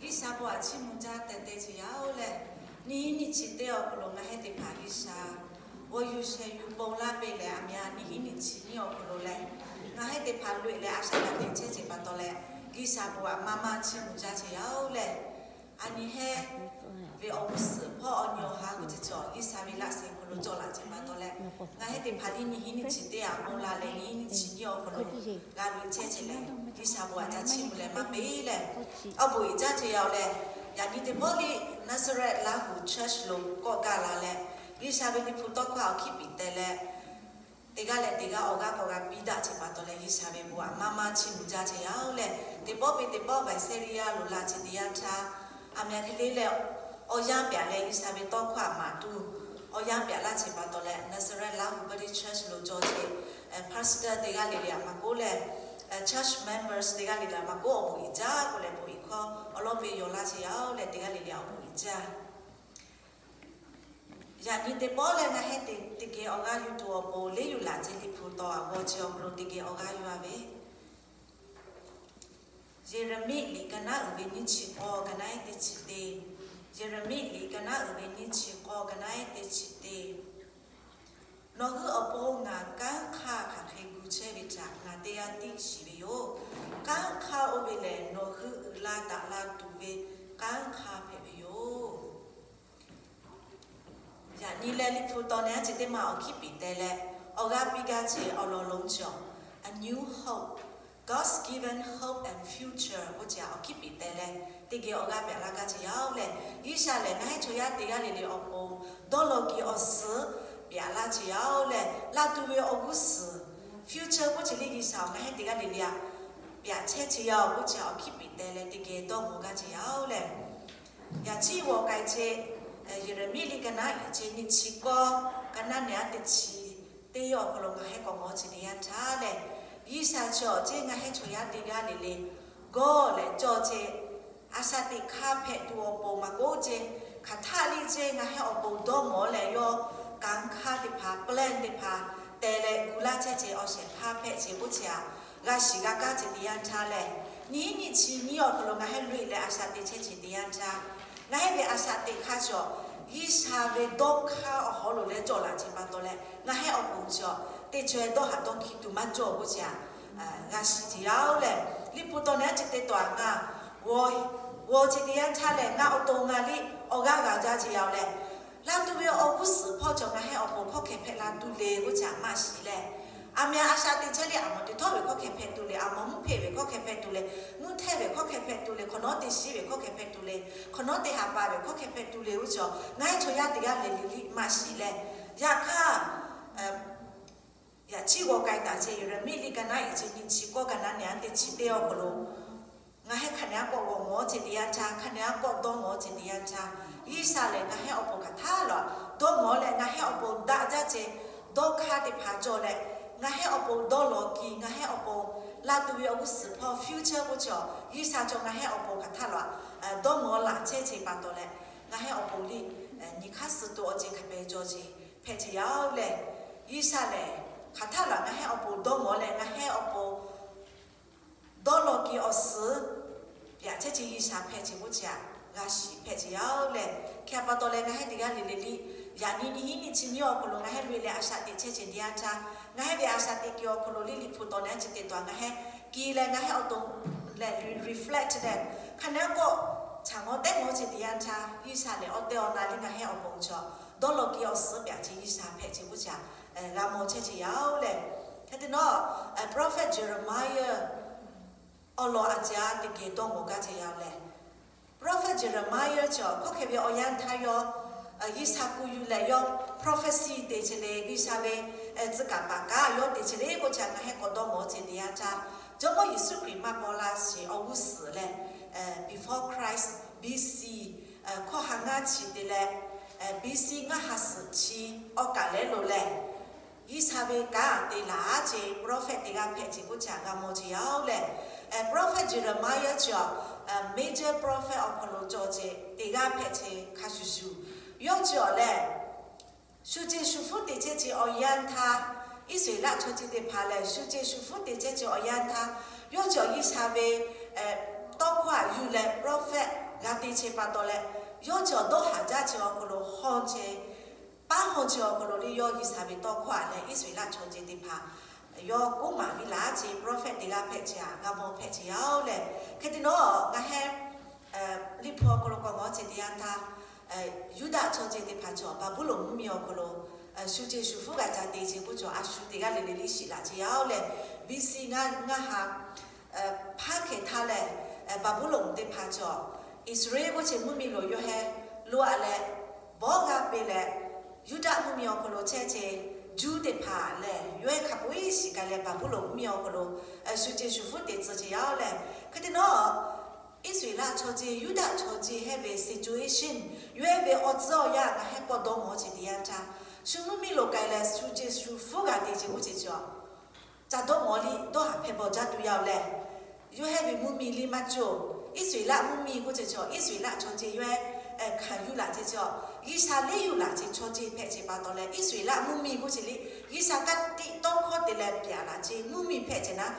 G'uiˬsha bon aꞈ chiˇ mvuh jaˇ tehꞈ te ce yaˇ-oˬ lehˬ, nyiˇ hinˉ nyiˇ chi teˇ awˬ hk'aw lo ngaˬ heh teˇ hpaˍ G'uiˬsha g'aw yuˬ sheh yuˬ bon laˇ ve lehˬ, aˬ miˍ aꞈ nyiˇ hinˉ nyiˇ chi nyiˇ awˬ hk'aw lo lehˬ, ngaˬ heh teˇ hpaˍ loꞈ-e leh a shaꞈ kaꞈ teꞈ chehˇ ce pa taw leh, G'uiˬsha bon aꞈ maˇ maˇ chiˇ mvuh jaˇ ce yaˇ-oˬ lehˬ, a nyi heh ve awˬ g'uˇ suhˍ hpawˇ awˬ nyi awˬ ha g'uˇ suhˍ cawˬ G'uiˬsha ve laꞈ sheh hk'aw lo cawˬ laꞈ ce pa taw leh, ngaˬ heh teˇ hpaˍ nyiˇ hinˉ nyiˇ chi teˇ aꞈ bon la leh nyiˇ hinˉ nyiˇ chi nyiˇ awˬ hk'aw lo g'a loꞈ-e chehˇ ce lehˬ, G'uiˬsha bon aꞈ ca chiˇ mvuh leh maˇ peꞈ leh, awˬ bon uiˍ jaˇ ce yaˇ-oˬ lehˬ, yaꞈ nyi teˇ pawˆ liꞈ Nazareth Laˇ huˍ church lo kawˆ gaˇ la leh, G'uiˬsha ve liꞈ hpu tawˇ hkawˇ awˬ hkiˉ piˍ teh leh, teˇ g'aˇ leh teˇ g'aˇ awˬ g'aˇ k'awꞈ g'a piˇ daꞈ ce pa taw leh, G'uiˬsha ve bon aꞈ maˇ maˇ chiˇ mvuh jaˇ ce yaˇ-oˬ lehˬ, teˇ pawˆ piˇ teˇ pawˆ Visalia lo laꞈ ce teˇ yanˇ htaˇ, aˬ miˍ aꞈ hk'e le leh awˬ yanˇ pyaꞈ leh G'uiˬsha ve tawˇ hkawˇ aꞈ maˍ tuˬ awˬ yanˇ pyaꞈ laˇ ce pa taw leh, Nazareth Laˇ huˍ Baptist Church lo cawˬ ce pastor teˇ g'aˇ le le aꞈ maˇ k'oˆ leh, church members teˇ g'aˇ le le aꞈ maˇ k'oˆ, awˬ bon uiˍ jaˇ k'oˆ leh bon uiˍ hkawˇ awˬ lawn piˇ yaw laˇ ce yaˇ-oˬ lehˬ, teˇ g'aˇ le le aꞈ awˬ bon uiˍ jaˇ. Yaꞈ nyi teˇ pawˆ leh ngaˬ heh teˇ geh awˬ g'aˇ yuˬ tuˬ awˬ pon, leˇ yuˬ laꞈ ce liꞈ hpu tawˇ aꞈ g'aw ce awˬ hk'aw lo teˇ geh awˬ g'aˇ yuˬ-a ve, Yeˍraˍmiˆ liꞈ ka naˉ uiˍ ve nyiˇ chi k'awˇ ka naˉ ehˉ teˇ chi teˇ. Yeˍraˍmiˆ liꞈ ka naˉ uiˍ ve nyiˇ chi k'awˇ ka naˉ ehˉ teˇ chi teˇ. Nawˬ hui awˬ pon ngaˬ kanˉ hk'aˇ hk'aˬ hk'e gu chehˇ ve htaꞈ ngaˬ teˇ g'aˇ tiˉ shiˍ ve yoˬ. Kanˉ hk'aˇ oˇ ve lehˬ, nawˬ hui uiˍ la daꞈ la tuˬ ve kanˉ hk'aˇ hpehꞈ ve yoˬ. Yaꞈ nyi leh liꞈ hpu tawˇ nehˬ aˉ chi teˇ maˬ awˬ hkiˉ piˍ teh leh, awˬ g'aˇ piˇ gaˇ ce awˬ lawn lonˉ cawˬ, a new hope, God's given hope and future k'oˆ ce awˬ hkiˉ piˍ teh leh, teˇ geh awˬ g'aˇ pyaꞈ laˇ gaˇ ce yaˇ-oˬ lehˬ, G'uiˬsha lehˬ ngaˬ heh chaw yaˇ teˇ g'aˇ le le awˬ pon dawˇ law ki awˬ suhˉ pyaꞈ laˇ ce yaˇ-oˬ lehˬ, laˇ tuˬ ve awˬ g'uˇ suhˍ future k'oˆ ce le G'uiˬsha ngaˬ heh teˇ g'aˇ le le aꞈ pyaꞈ chehˇ ce yaˇ-oˬ k'oˆ ce awˬ hkiˉ piˍ teh leh teˇ geh dawˇ mawˬ gaˇ ce yaˇ-oˬ lehˬ, yaꞈ chi g'awˬ k'ai ce, Yeˍraˍmiˆ liꞈ ka naˉ iˍ ce nyiˇ chi k'awˇ ka naˉ nehˬ aˉ teˇ chi teˇ awˬ hk'aw lo ngaˬ heh k'awꞈ mawˬ ce teˇ yanˇ htaˇ lehˬ, G'uiˬsha chaw ce ngaˬ heh chaw yaˇ teˇ g'aˇ le le gawˇ leh cawˬ ce a shaꞈ teꞈ hk'aˇ hpehꞈ tuˬ awˬ pon maˇ k'oˆ ce, hk'aˬ htaˆ liˇ ce ngaˬ heh awˬ pon dawˇ mawˬ leh yawˇ kanˉ hk'aˇ teˇ hpaˍ plan teˇ hpaˍ teh leh gu laˇ chehˇ ce awˬ shehˍ hpaˇ hpehꞈ ce k'oˆ ce aꞈ g'a shiˍ g'a kaˇ ce teˇ yanˇ htaˇ lehˬ, nyiˇ hinˉ nyiˇ chi nyiˇ awˬ hk'aw lo ngaˬ heh loꞈ-e leh a shaꞈ teꞈ chehˇ ce teˇ yanˇ htaˇ, ngaˬ heh ve a shaꞈ teꞈ hk'aˇ cawˬ G'uiˬsha ve dawˇ hk'aˇ awˬ hawˉ lo leh cawˬ laꞈ ce pa taw leh ngaˬ heh awˬ pon cawˬ teˇ caweh dawˇ haꞈ dawˇ hkiˇ tuˬ maˇ cawˬ k'oˆ ce aꞈ g'a shiˍ ce yaˇ-oˬ lehˬ, liꞈ hpu tawˇ nehˬ aˉ chi teˇ taw aꞈ ngaˬ g'aw ce teˇ yanˇ htaˇ lehˬ, ngaˬ awˬ to ngaˬ liˇ awˬ g'aˇ g'a jaˇ ce yaˇ-oˬ lehˬ, laˇ tuˬ ve awˬ g'uˇ suhˍ hpawˇ cawˬ ngaˬ heh awˬ pon hkawˇ hkeh hpehꞈ la tuˬ le k'oˆ ce aꞈ maˇ shiˍ leh, aˬ miˍ aꞈ a shaꞈ teꞈ chehˇ le, aˬ mawˬ teˇ htawˇ ve hkawˇ hkeh hpehꞈ tuˬ le, aˬ mawˬ mvuhˇ hpeˇ ve hkawˇ hkeh hpehꞈ tuˬ le, mvuhˇ htehˇ ve hkawˇ hkeh hpehꞈ tuˬ le, hk'awꞈ nawˉ teˇ shiˉ ve hkawˇ hkeh hpehꞈ tuˬ le, hk'awꞈ nawˉ teˇ haˍ pa ve hkawˇ hkeh hpehꞈ tuˬ le k'oˆ cawˬ ngaˬ heh chaw yaˇ teˇ g'aˇ le le liˇ maˇ shiˍ leh, yaꞈ hk'aˇ yaꞈ chi g'awˬ k'ai taˍ ce Yeˍraˍmiˆ liꞈ ka naˉ iˍ ce nyiˇ chi k'awˇ ka naˉ nehˬ aˉ teˇ chi teˇ awˬ hk'aw lo ngaˬ heh hk'aˬ nehˬ aˉ k'awꞈ g'awˬ mawˬ ce teˇ yanˇ htaˇ, hk'aˬ nehˬ aˉ k'awꞈ dawˇ mawˬ ce teˇ yanˇ htaˇ, G'uiˬsha lehˬ ngaˬ heh awˬ pon hk'aˬ htaˇ laˬ dawˇ mawˬ leh ngaˬ heh awˬ pon daꞈ jaˇ ce dawˇ hk'aˇ teˇ hpaˍ cawˬ leh, ngaˬ heh awˬ pon dawˇ law ki, ngaˬ heh awˬ pon laˇ tuˬ ve awˬ g'uˇ suhˍ hpawˇ future k'oˆ ce aꞈ G'uiˬsha cawˬ ngaˬ heh awˬ pon hk'aˬ htaˇ laˬ dawˇ mawˬ laꞈ chehˇ ce pa taw leh, ngaˬ heh awˬ pon liˇ nyi hk'aˇ suh tuˬ awˬ ceuˬ hk'a pehˍ cawˬ ce hpehꞈ ce yaˇ-oˬ lehˬ, G'uiˬsha lehˬ hk'aˬ htaˇ laˬ ngaˬ heh awˬ pon dawˇ mawˬ leh ngaˬ heh awˬ pon dawˇ law ki awˬ suhˉ pyaꞈ chehˇ ce G'uiˬsha hpehꞈ ce k'oˆ ce aꞈ g'a shiˍ hpehꞈ ce yaˇ-oˬ lehˬ, hk'e pa taw leh ngaˬ heh teˇ g'aˇ le le liˇ yaꞈ nyi nyiˇ hinˉ nyiˇ chi nyiˇ awˬ hk'aw lo ngaˬ heh loꞈ-e leh a shaꞈ teꞈ chehˇ ce teˇ yanˇ htaˇ, ngaˬ heh ve a shaꞈ teꞈ ki awˬ hk'aw lo liˇ liꞈ hpu tawˇ nehˬ aˉ chi teˇ taw ngaˬ heh ki leh ngaˬ heh awˬ to leh reflect leh hk'aˬ nehˬ aˉ k'awꞈ caꞈ ngawˉ tehˉ ngawˉ ce teˇ yanˇ htaˇ, G'uiˬsha lehˬ awˬ tehˬ awˬ na liˇ ngaˬ heh awˬ pon cawˬ dawˇ law ki awˬ suhˉ pyaꞈ ce G'uiˬsha hpehꞈ ce k'oˆ ce aꞈ g'a mawˬ chehˇ ce yaˇ-oˬ lehˬ, hk'e te nawˉ prophet Jeremiah awˬ lawn aꞈ ca teˇ geh dawˇ mawˬ gaˇ ce yaˇ-oˬ lehˬ, prophet Jeremiah cawˬ hkawˇ hkeh ve awˬ yanˇ htaˇ yawˇ G'uiˬsha kuˬ yuˬ leh yawˇ prophecy te ce le, G'uiˬsha ve tcuh kaˍ paˍ kaˉ yawˇ te ce le k'oˆ ce aꞈ ngaˬ heh k'awꞈ dawˇ mawˬ ce teˇ yanˇ htaˇ, Jawˇmawˇ Yeˍsuˆ Hkriꞈ maˇ paw la sheˍ awˬ g'uˇ suhˍ leh, before Christ, B C hkawˇ ha ngaˇ chi te leh, B C ngaˇ ha suhˍ chi awˬ kaˍ lehˉ lo lehˬ, G'uiˬsha ve kanˉ te laˬ ce prophet teˇ g'aˇ hpehꞈ ce k'oˆ ce aꞈ g'a mawˬ ce yaˇ-oˬ lehˬ, prophet Jeremiah cawˬ major prophet awˬ hk'aw lo cawˬ ce teˇ g'aˇ hpehꞈ ce hk'a shuˍ shuˍ, yawˇ cawˬ lehˬ shu ce shu hpfuhˇ te chehˇ ce awˬ yanˇ htaˇ, Iˉsaˍreˍlaˆ chaw chi teˇ hpaˍ lehˬ shu ce shu hpfuhˇ te chehˇ ce awˬ yanˇ htaˇ, yawˇ cawˬ G'uiˬsha ve hkawˇ aꞈ yuˬ leh prophet g'a te che pa taw leh, yawˇ chi awˬ dawˇ haˍ jaˇ chi awˬ hk'aw lo hawˇ che, paˉ hawˇ chi awˬ hk'aw lo le yawˇ G'uiˬsha ve tawˇ hkawˇ aꞈ leh Iˉsaˍreˍlaˆ chaw ceuˬ teˇ hpaˍ yawˇ k'oˆ maˍ ve laˇ che prophet teˇ g'aˇ hpehꞈ che aꞈ g'a mawˬ hpehꞈ che yaˇ-oˬ leh, hk'e te nawˉ ngaˬ heh Liꞈ hpu awˬ hk'aw lo k'awꞈ mawˬ che teˇ yanˇ htaˇ, Yuˇdaꞈ chaw ceuˬ teˇ hpaˍ chaw Baˍbuˍlonˍ mvuhˇmiˬ awˬ hk'aw lo shu ce shu hpfuhˇ g'a ca te che k'oˆ chaw a shu teˇ g'aˇ le le liˇ shiˍ laꞈ che yaˇ-oˬ leh, B C ngaˇ ha hpaˇ hkehˍ htaˇ lehˬ, Baˍbuˍlonˍ teˇ hpaˍ chaw Iˉsaˍreˍlaˆ k'oˆ che mvuhˇmiˬ lo yawˇ heh lo aꞈ leh bawˆ g'a peꞈ leh, Yuˇdaꞈ mvuhˇmiˬ awˬ hk'aw lo chehˇ che Juˇ teˇ hpaˍ lehˬ, yawˇ heh hk'a peu-eˬ shiˍ k'ai leh Baˍbuˍlonˍ mvuhˇmiˬ awˬ hk'aw lo shu ce shu hpfuhˇ te tcuh che yaˇ-oˬ leh, hk'e te nawˉ Iˉsaˍreˍlaˆ chaw ceuˬ, Yuˇdaꞈ chaw ceuˬ heh ve situation, yawˇ heh ve awˬ tcuhˉ awˬ yanˇ ngaˬ heh k'awꞈ dawˇ mawˬ che teˇ yanˇ htaˇ, shu mvuhˇmiˬ lo k'ai leh shu ce shu hpfuhˇ g'a te che k'oˆ che chaw ca dawˇ mawˬ liˇ dawˇ haˍ hpehˇ baw jaˇ tuˬ yaˇ-oˬ leh, yawˇ heh ve mvuhˇmiˬ liˇ maˇ cawˬ. Iˉsaˍreˍlaˆ mvuhˇmiˬ k'oˆ che chaw, Iˉsaˍreˍlaˆ chaw ceuˬ yawˇ heh hkanˍ yuˬ laꞈ che chaw, G'uiˬsha liˇ yuˬ laꞈ che chaw ceuˬ hpehꞈ che pa taw leh, Iˉsaˍreˍlaˆ mvuhˇmiˬ k'oˆ che liˇ G'uiˬsha ka tiꞈ tawˇ hkawˇ te leh pyaꞈ laꞈ che mvuhˇmiˬ hpehꞈ che naˉ,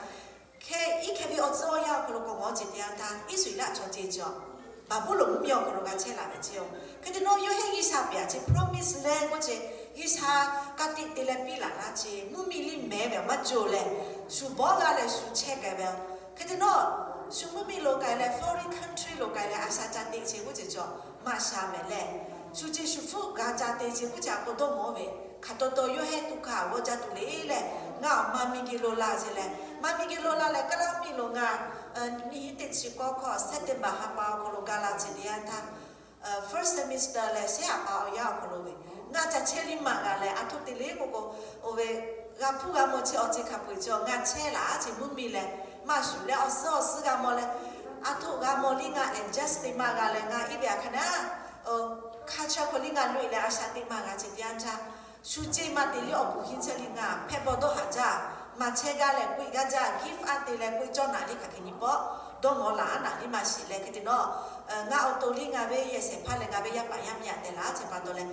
hk'e iˉ hkeh ve awˬ tcuhˉ awˬ yanˇ awˬ hk'aw lo k'awꞈ mawˬ che teˇ yanˇ htaˇ, Iˉsaˍreˍlaˆ chaw ceuˬ chaw Baˍbuˍlonˍ mvuhˇmiˬ awˬ hk'aw lo g'a chehˇ laꞈ ve che-oˬ. Hk'e te nawˉ yawˇ heh G'uiˬsha pyaꞈ che promise land k'oˆ che, G'uiˬsha ka tiꞈ te leh piˇ laꞈ laˇ che mvuhˇmiˬ liˇ mehˍ ve maˇ cawˬ leh, shu bawˆ g'a leh shu chehˇ k'ai ve. Hk'e te nawˉ shu mvuhˇmiˬ lo k'ai leh foreign country lo k'ai leh a sha ca te che k'oˆ che chaw maˇ sha mehˍ leh, shu ce shu hpfuhˇ g'a ca te che k'oˆ che aꞈ k'awꞈ dawˇ mawˬ ve hk'aˬ taw taw yawˇ heh tuꞈ hkanˍ g'awˇ jaˇ tuˬ le leh, ngaˬ awˬ ma miˬguiˬ lo la che leh, ma miˬguiˬ lo la leh Kaˇlaˇ miˬ lo ngaˬ nyiˇ hinˉ teˇ chi k'awˇ hkawˇ September ha pa awˬ hk'aw lo ga la che teˇ yanˇ htaˇ, first semester leh shehˉ aꞈ pa awˬ yanˇ awˬ hk'aw lo ve ngaˬ ca chehˇ liˇ maꞈ g'a leh, a htoꞈ te le k'o k'o, oˇ ve g'a hpuˇ g'a mawˬ che awˬ ceuˬ hk'a peu-eˬ chaw ngaˬ chehˇ laꞈ che mvuhˇmiˬ leh, maˇ shuˍ leh awˬ suhˉ awˬ suhˉ g'a mawˬ leh, a htoꞈ g'a mawˬ liˇ ngaˬ adjust te maˇ g'a leh ngaˬ iˉ ve aꞈ hk'a naˉ hk'a chawˇ hk'aw liˇ ngaˬ loꞈ-e leh a shaꞈ teꞈ maˇ g'a che teˇ yanˇ htaˇ, shu ce maˇ te liˇ awˬ puˍ hinˉ chehˇ liˇ ngaˬ hpehˇ baw dawˇ haˍ jaˇ, maˇ chehˇ gaˇ leh k'oꞈ-e gaˇ jaˇ, give up te leh k'oꞈ-e cawˇ naꞈ liˇ hk'aˬ hk'e nyi pawˆ dawˇ mawˬ laꞈ naꞈ liˇ maˇ shiˍ leh, hk'e te nawˉ ngaˬ awˬ to liˇ ngaˬ ve yehˬ shehˍ hpaˇ leh ngaˬ ve yaˇ paˍ yaˇ miˇ aꞈ tehꞈ laꞈ che pa taw leh,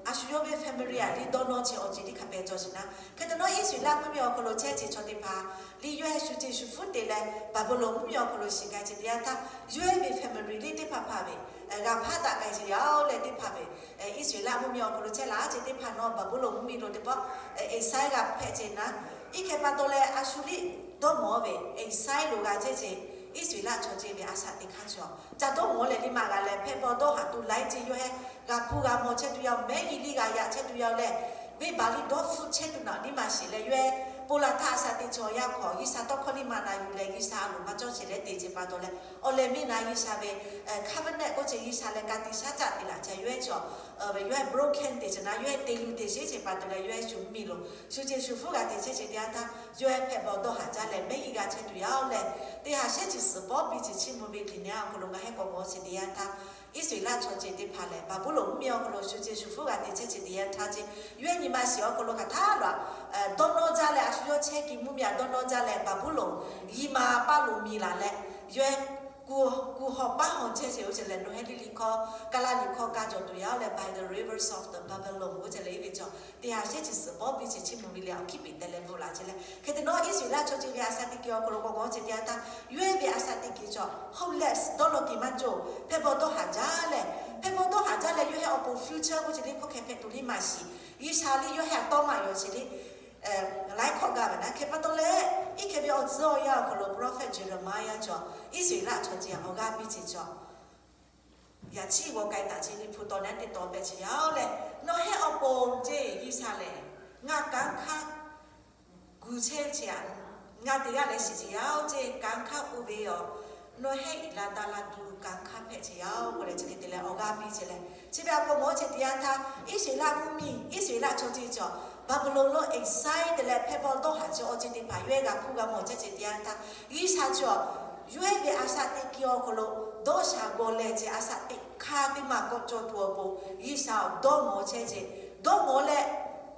a shu yawˇ ve family aꞈ liˇ dawˇ nawˇ che awˬ ceuˬ liˇ hk'a pehˍ cawˬ sheˍ naˉ. Hk'e te nawˉ Iˉsaˍreˍlaˆ mvuhˇmiˬ awˬ hk'aw lo chehˇ che chaw teˇ hpaˍ liˇ yawˇ heh shu ce shu hpfuhˇ te leh Baˍbuˍlonˍ mvuhˇmiˬ awˬ hk'aw lo shiˍ k'ai che teˇ yanˇ htaˇ, yawˇ heh ve family liˇ teˇ hpaˍ hpaˍ ve g'a hpaˇ daꞈ k'ai che yaˇ-oˬ leh teˇ hpaˍ ve Iˉsaˍreˍlaˆ mvuhˇmiˬ awˬ hk'aw lo chehˇ laꞈ che teˇ hpaˍ nawˉ Baˍbuˍlonˍ mvuhˇmiˬ lo teˇ pawˆ exile g'a hpehꞈ che naˉ. Iˉ hkeh pa taw leh a shu liˇ dawˇ mawˬ ve exile lo g'a chehˇ che Iˉsaˍreˍlaˆ chaw ceuˬ ve a shaꞈ teꞈ hk'aˇ chaw ca dawˇ mawˬ leh liˇ maꞈ g'a leh hpehˇ baw dawˇ haˍ tuˬ laiˉ ceuˬ yawˇ heh g'a hpuˇ g'a mawˬ chehˇ tuˬ yaˇ-oˬ, mehˉ g'uiˬ liˇ g'a yaꞈ chehˇ tuˬ yaˇ-oˬ leh, venˇbaˆ liˇ dawˇ hpfuhˇ chehˇ tuˬ naꞈ liˇ maˇ shiˍ leh yawˇ heh ponˬ laˬ htaˇ a shaꞈ teꞈ chaw awˬ yanˇ hk'aw G'uiˬsha tawˇ hkawˇ liˇ maˇ na yuˬ leh G'uiˬsha a loˍ maˇ cawˇ sheˍ leh te che pa taw leh, awˬ lehˬ miˇ na G'uiˬsha ve covenant k'oˆ che G'uiˬsha leh ka tiꞈ shaˉ caˆ te laꞈ che yawˇ heh chaw ve yawˇ heh broken te che naˉ, yawˇ heh te luˬ te sheˍ che pa taw leh yawˇ heh shu mvuhˇmiˬ lo shu ce shu hpfuhˇ g'a te chehˇ che teˇ yanˇ htaˇ, yawˇ heh hpehˇ baw dawˇ haˍ jaˇ leh mehˉ g'uiˬ g'a chehˇ tuˬ yaˇ-oˬ leh, teˇ haˍ shehˉ chi suhˍ pawˆ piˇ chi chiˇ mvuh ve hkiˬ nehˉ awˬ hk'aw lo ngaˬ heh k'awꞈ mawˬ che teˇ yanˇ htaˇ, Iˉsaˍreˍlaˆ chaw ceuˬ teˇ hpaˍ lehˬ Baˍbuˍlonˍ mvuhˇmiˬ awˬ hk'aw lo shu ce shu hpfuhˇ g'a te chehˇ che teˇ yanˇ htaˇ ce, yawˇ heh nyi ma shiˍ awˬ hk'aw lo hk'aˬ htaˇ laꞈ dawˇ nawˇ jaˇ leh a shu yawˇ chehˇ ki mvuhˇmiˬ aꞈ dawˇ nawˇ jaˇ leh Baˍbuˍlonˍ g'uiˬ ma paˇ lo miˬ laˬ leh, yawˇ heh kuˬ hawˬ paˇ hawˬ chehˇ che oˇ ceuˬ lehˬ, nawˬ heh liˇ liꞈ hkawˇ, Kaˇlaˇ liꞈ hkawˇ kaˇ cawˬ tuˬ yaˇ-oˬ leh By the Rivers of the Babylon oˇ ceuˬ leh iˉ ve cawˬ teˇ haˍ shehˉ chi suhˍ pawˆ piˇ chi chiˇ mvuh ve le awˬ hkiˉ peꞈ teh leh bvuhꞈ laˬ che leh, hk'e te nawˉ Iˉsaˍreˍlaˆ chaw ceuˬ ve a shaꞈ teꞈ kuiˬ awˬ hk'aw lo k'awꞈ mawˬ che teˇ yanˇ htaˇ, yawˇ heh ve a shaꞈ teꞈ kuiˬ cawˬ hopeless, dawˇ law kuiˬ maˇ cawˬ, hpehˇ baw dawˇ haˍ jaˇ leh, hpehˇ baw dawˇ haˍ jaˇ leh yawˇ heh awˬ pon future k'oˆ che liˇ hkawˇ hkeh hpehꞈ tuˬ liˇ maˇ shiˍ, G'uiˬsha liˇ yawˇ heh a tawˇ maˇ yaw che liˇ laiˉ hkawˇ gaˇ ve naˉ. Hk'e pa taw leh, iˉ hkeh ve awˬ tcuhˉ awˬ yanˇ awˬ hk'aw lo prophet Jeremiah chaw Iˉsaˍreˍlaˆ chaw ceuˬ awˬ g'aˇ piˇ che cawˬ. Yaꞈ chiˇ g'aw k'ai taˍ chi liꞈ hpu taw naˉ teˇ taw pehꞈ che yaˇ-oˬ leh, nawˬ heh awˬ pon ce G'uiˬsha lehˬ ngaˬ kanˉ hk'aˇ gu chehˇ che aꞈ, ngaˬ teˇ g'aˇ leh shiˍ che yaˇ-oˬ ce kanˉ hk'aˇ oˇ ve yoˬ. Nawˬ heh iˍ la taˍ la tuˬ kanˉ hk'aˇ hpehꞈ che yaˇ-oˬ k'oˆ leh chi hk'e te leh awˬ g'aˇ piˇ che leh, chi ve a k'awꞈ mawˬ che teˇ yanˇ htaˇ, Iˉsaˍreˍlaˆ mvuhˇmiˬ, Iˉsaˍreˍlaˆ chaw ceuˬ cawˬ Baˍbuˍlonˍ lo exile te leh hpehˇ baw dawˇ haˍ che awˬ ceuˬ teˇ hpaˍ yawˇ heh g'a hpuˇ g'a mawˬ chehˇ che teˇ yanˇ htaˇ, G'uiˬsha cawˬ yawˇ heh ve a shaꞈ teꞈ kuiˬ awˬ hk'aw lo dawˇ sha g'aw leh ce a shaꞈ teꞈ hk'aˇ teˇ maˬ k'awꞈ cawˬ tuˬ awˬ pon G'uiˬsha awˬ dawˇ mawˬ chehˇ ce, dawˇ mawˬ leh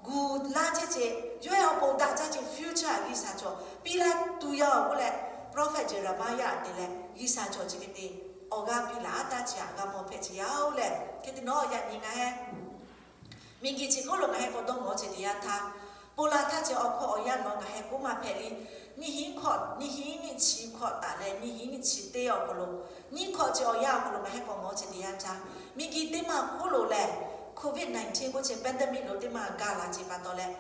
gu laˇ chehˇ ce, yawˇ heh awˬ pon daꞈ jaˇ ce future G'uiˬsha cawˬ piˇ laˇ tuˬ yaˇ-oˬ k'oˆ leh, prophet Jeremiah te leh G'uiˬsha cawˬ chi hk'e te awˬ g'aˇ piˇ laˇ taˇ ce aꞈ g'a mawˬ hpehꞈ che yaˇ-oˬ leh, hk'e te nawˉ yaꞈ nyi ngaˬ heh miˬguiˬ chi hk'oˆ lo ngaˬ heh k'awꞈ dawˇ mawˬ che teˇ yanˇ htaˇ, Ponˬ laˬ htaˇ ceh awˬ hkawˇ awˬ yanˇ nawˬ ngaˬ heh k'oˆ maˇ hpehꞈ le. Nyiˇ hinˉ hkawꞈ, nyiˇ hinˉ nyiˇ chi hkawꞈ taˍ leh nyiˇ hinˉ nyiˇ chi teˇ awˬ hk'aw lo, nyiˇ hkawꞈ ceh awˬ yanˇ awˬ hk'aw lo ngaˬ heh k'awꞈ ngawˬ chehˇ teˇ yanˇ htaˇ, miˬguiˬ teˇ maˬ hk'oˆ lo lehˬ, Covid nineteen k'oˆ ceh pandemic lo teˇ maˬ gaˬ la ce pa taw leh,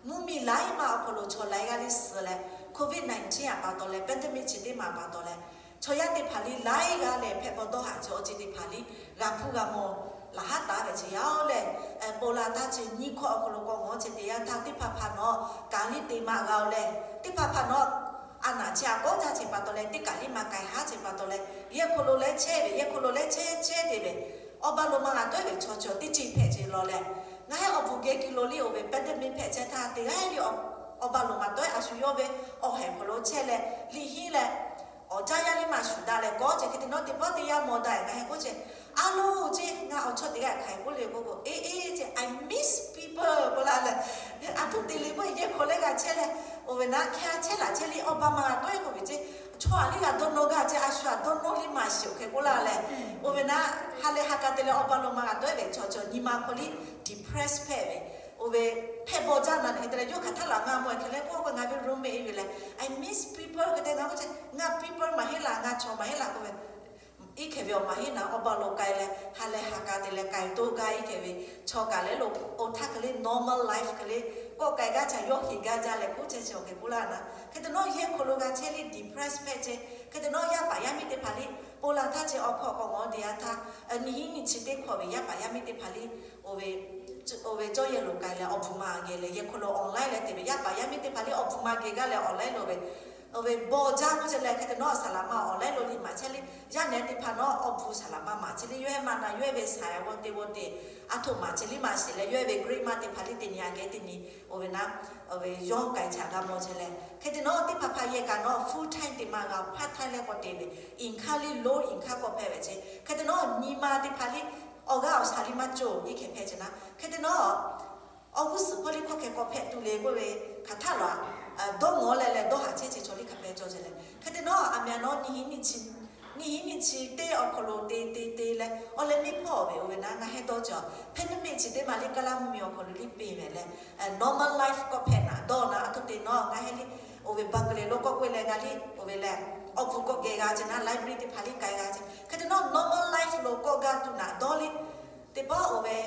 mvuhˇmiˬ laiˉ maˬ awˬ hk'aw lo chaw laiˉ g'aˇ liˇ suh leh, Covid nineteen aꞈ pa taw leh pandemic chi teˇ maˬ pa taw leh, chaw yaˇ teˇ hpaˍ liˇ laiˉ g'aˇ lehˬ hpehꞈ bawˬ dawˇ haꞈ ceh awˬ ceuˬ teˇ hpaˍ liˇ g'a hpuˇ g'a mawˬ laˬ haˉ taˍ ve ce yaˇ-oˬ lehˬ, ponˬ laˬ htaˇ ceh nyiˇ hkawꞈ awˬ hk'aw lo k'awꞈ ngawˬ chehˇ teˇ yanˇ htaˇ teˇ hpaˍ hpaˍ nawˬ kaꞈ liˇ te maˇ g'a-oˬ lehˬ, teˇ hpaˍ hpaˍ nawˬ a naˍ chi aꞈ kawˉ jaˇ ce pa taw leh teˇ kaꞈ liˇ maˇ k'ai haˉ ce pa taw leh, yehˬ hk'aw lo leh chehˇ ve, yehˬ hk'aw lo leh chehˇ chehˇ te ve, awˬ ba lo ma g'a tawˆ-e ve chaw chaw teˇ ceuˬ hpehꞈ ce lawˬ leh, ngaˬ hehˉ awˬ bvuhˬ geh kuiˬ lo liˇ oˬ ve pandemic hpehꞈ chehˇ htaˇ teˇ g'aˇ liˇ awˬ ba lo ma tawˆ-e a shu yawˇ ve awˬ hehˍ hk'aw lo chehˇ leh liˇ hinˉ leh awˬ caˇ yaˇ liˇ maˇ shuˍ daꞈ leh kawˉ ceh hk'e te nawˉ teˇ pawˆ teˇ yanˇ mawˬ daꞈ-e ngaˬ hehˉ k'oˆ ceh, a loˬ ceh ngaˬ awˬ chawˇ teˇ g'aˇ hk'aiˬ k'oˆ le k'oˆ k'o, eˇ eˇ ceh I miss people k'oˆ laˇ leh, a htoꞈ te le k'oˆ yehˬ hk'aw leh g'a chehˇ leh, oˇ ve naˉ hkehˇ chehˇ laꞈ chehˇ liˇ awˬ ba ma g'a tawˆ-e k'oˆ ve ceh, chaw aˬ liˇ g'a dawˇ nawˇ g'a ceh a shu aꞈ dawˇ nawˇ liˇ maˇ shiˍ-oˬ hk'e k'oˆ laˇ leh, oˇ ve naˉ ha leh ha k'a te leh awˬ ba lo ma g'a tawˆ-e ve chaw chaw nyi ma hk'aw liˇ depress hpehꞈ ve, oˇ ve hpehꞈ bawˬ jaˇ na hk'e te leh yawˇ hk'aˬ htaˇ laꞈ ngaˇ mawˬ-e hk'e leh k'oˆ k'o ngaˬ ve roommate ve lehˬ I miss people hk'e te ngaˬ k'oˆ ceh ngaˬ people maˇ heˆ laˬ, ngaˬ chaw maˇ heˆ laˬ k'oˆ ve, iˉ hkeh ve awˬ maˇ heˆ naˉ awˬ ba lo k'ai leh ha leh ha k'a te leh k'ai toˇ gaˇ iˉ hkeh ve chaw kaꞈ leh lo oˇ htaˇ hk'e le normal life hk'e le kawˆ k'ai gaˇ ca yawˇ heˍ gaˇ jaˇ leh k'oˆ chehˇ chi awˬ hk'e k'oˆ laˇ na. Hk'e te nawˉ yehˬ hk'aw lo g'a chehˇ liˇ depress hpehꞈ chehˇ. Hk'e te nawˉ yaˇ paˍ yaˇ miˇ teˇ hpaˍ liˇ ponˬ laˬ htaˇ ceh awˬ hkawˇ k'awꞈ ngawˬ teˇ yanˇ htaˇ, nyiˇ hinˉ nyiˇ chi teˇ hkawˇ ve yaˇ paˍ yaˇ miˇ teˇ hpaˍ liˇ oˇ ve cawˇ yehˬ lo k'ai leh awˬ bvuhˬ ma geh leh yehˬ hk'aw lo online leh te ve yaˇ paˍ yaˇ miˇ teˇ hpaˍ liˇ awˬ bvuhˬ ma geh gaˇ leh online lo ve oˇ ve bawˬ jaˇ k'oˆ ceh leh hk'e te nawˉ saˍ laˍ ma online lo liˇ maˍ chehˇ liˇ yaˇ nehˬ teˇ hpaˍ nawˉ awˬ bvuhˬ saˍ laˍ ma maˍ chehˇ liˇ yawˇ hehˉ maˇ na yawˇ hehˉ ve saˍ g'awˇ teˇ g'awˇ te a htoꞈ maˍ chehˇ liˇ maˇ shiˍ leh yawˇ hehˉ ve grade maˇ teˇ hpaˍ liˇ teˇ nyi aꞈ kehˉ teˇ nyi oˇ ve naˉ oˇ ve yawˇ k'ai chaꞈ g'a mawˬ chehˇ leh hk'e te nawˉ teˇ hpaˍ hpaˍ yehˬ kaꞈ nawˉ full time te maˇ g'a part time leh k'awꞈ te ve income liˇ low income k'awꞈ hpehꞈ ve ceh hk'e te nawˉ nyi ma teˇ hpaˍ liˇ awˬ g'aˇ awˬ shaˍ liˇ maˇ cawˬ iˉ hkeh hpehꞈ ceh naˉ hk'e te nawˉ awˬ g'uˇ suhˍ hpawˇ liˇ hkawˇ hkeh k'awꞈ hpehꞈ tuˬ le k'oˆ ve hk'aˬ htaˇ laˬ dawˇ ngawˬ leh leh dawˇ haꞈ chehˇ ceh chaw liˇ hk'a pehˇ cawˬ ceh leh hk'e te nawˉ aˬ miˍ aˬ nawˉ nyiˇ hinˉ nyiˇ chi teˇ awˬ hk'aw lo te te te leh awˬ leh miˇ hpawˇ ve oˇ ve naˉ ngaˬ hehˉ dawˇ cawˬ hpehˇ neˇ miˇ chi teˇ maˬ liˇ kaˇ laˇ mvuhˇ miˬ awˬ hk'aw lo liˇ peˇ ve leh normal life k'awꞈ hpehꞈ naꞈ dawˇ naˉ a htoꞈ te nawˉ ngaˬ hehˉ liˇ oˇ ve Berkeley lo k'awꞈ k'oˆ leh g'a liˇ oˇ ve leh awˬ bvuhˬ k'awꞈ geh g'a ceh naˉ library teˇ hpaˍ liˇ k'ai g'a ceh hk'e te nawˉ normal life lo k'awꞈ g'a tuˬ naꞈ dawˇ liˇ teˇ pawˆ oˇ ve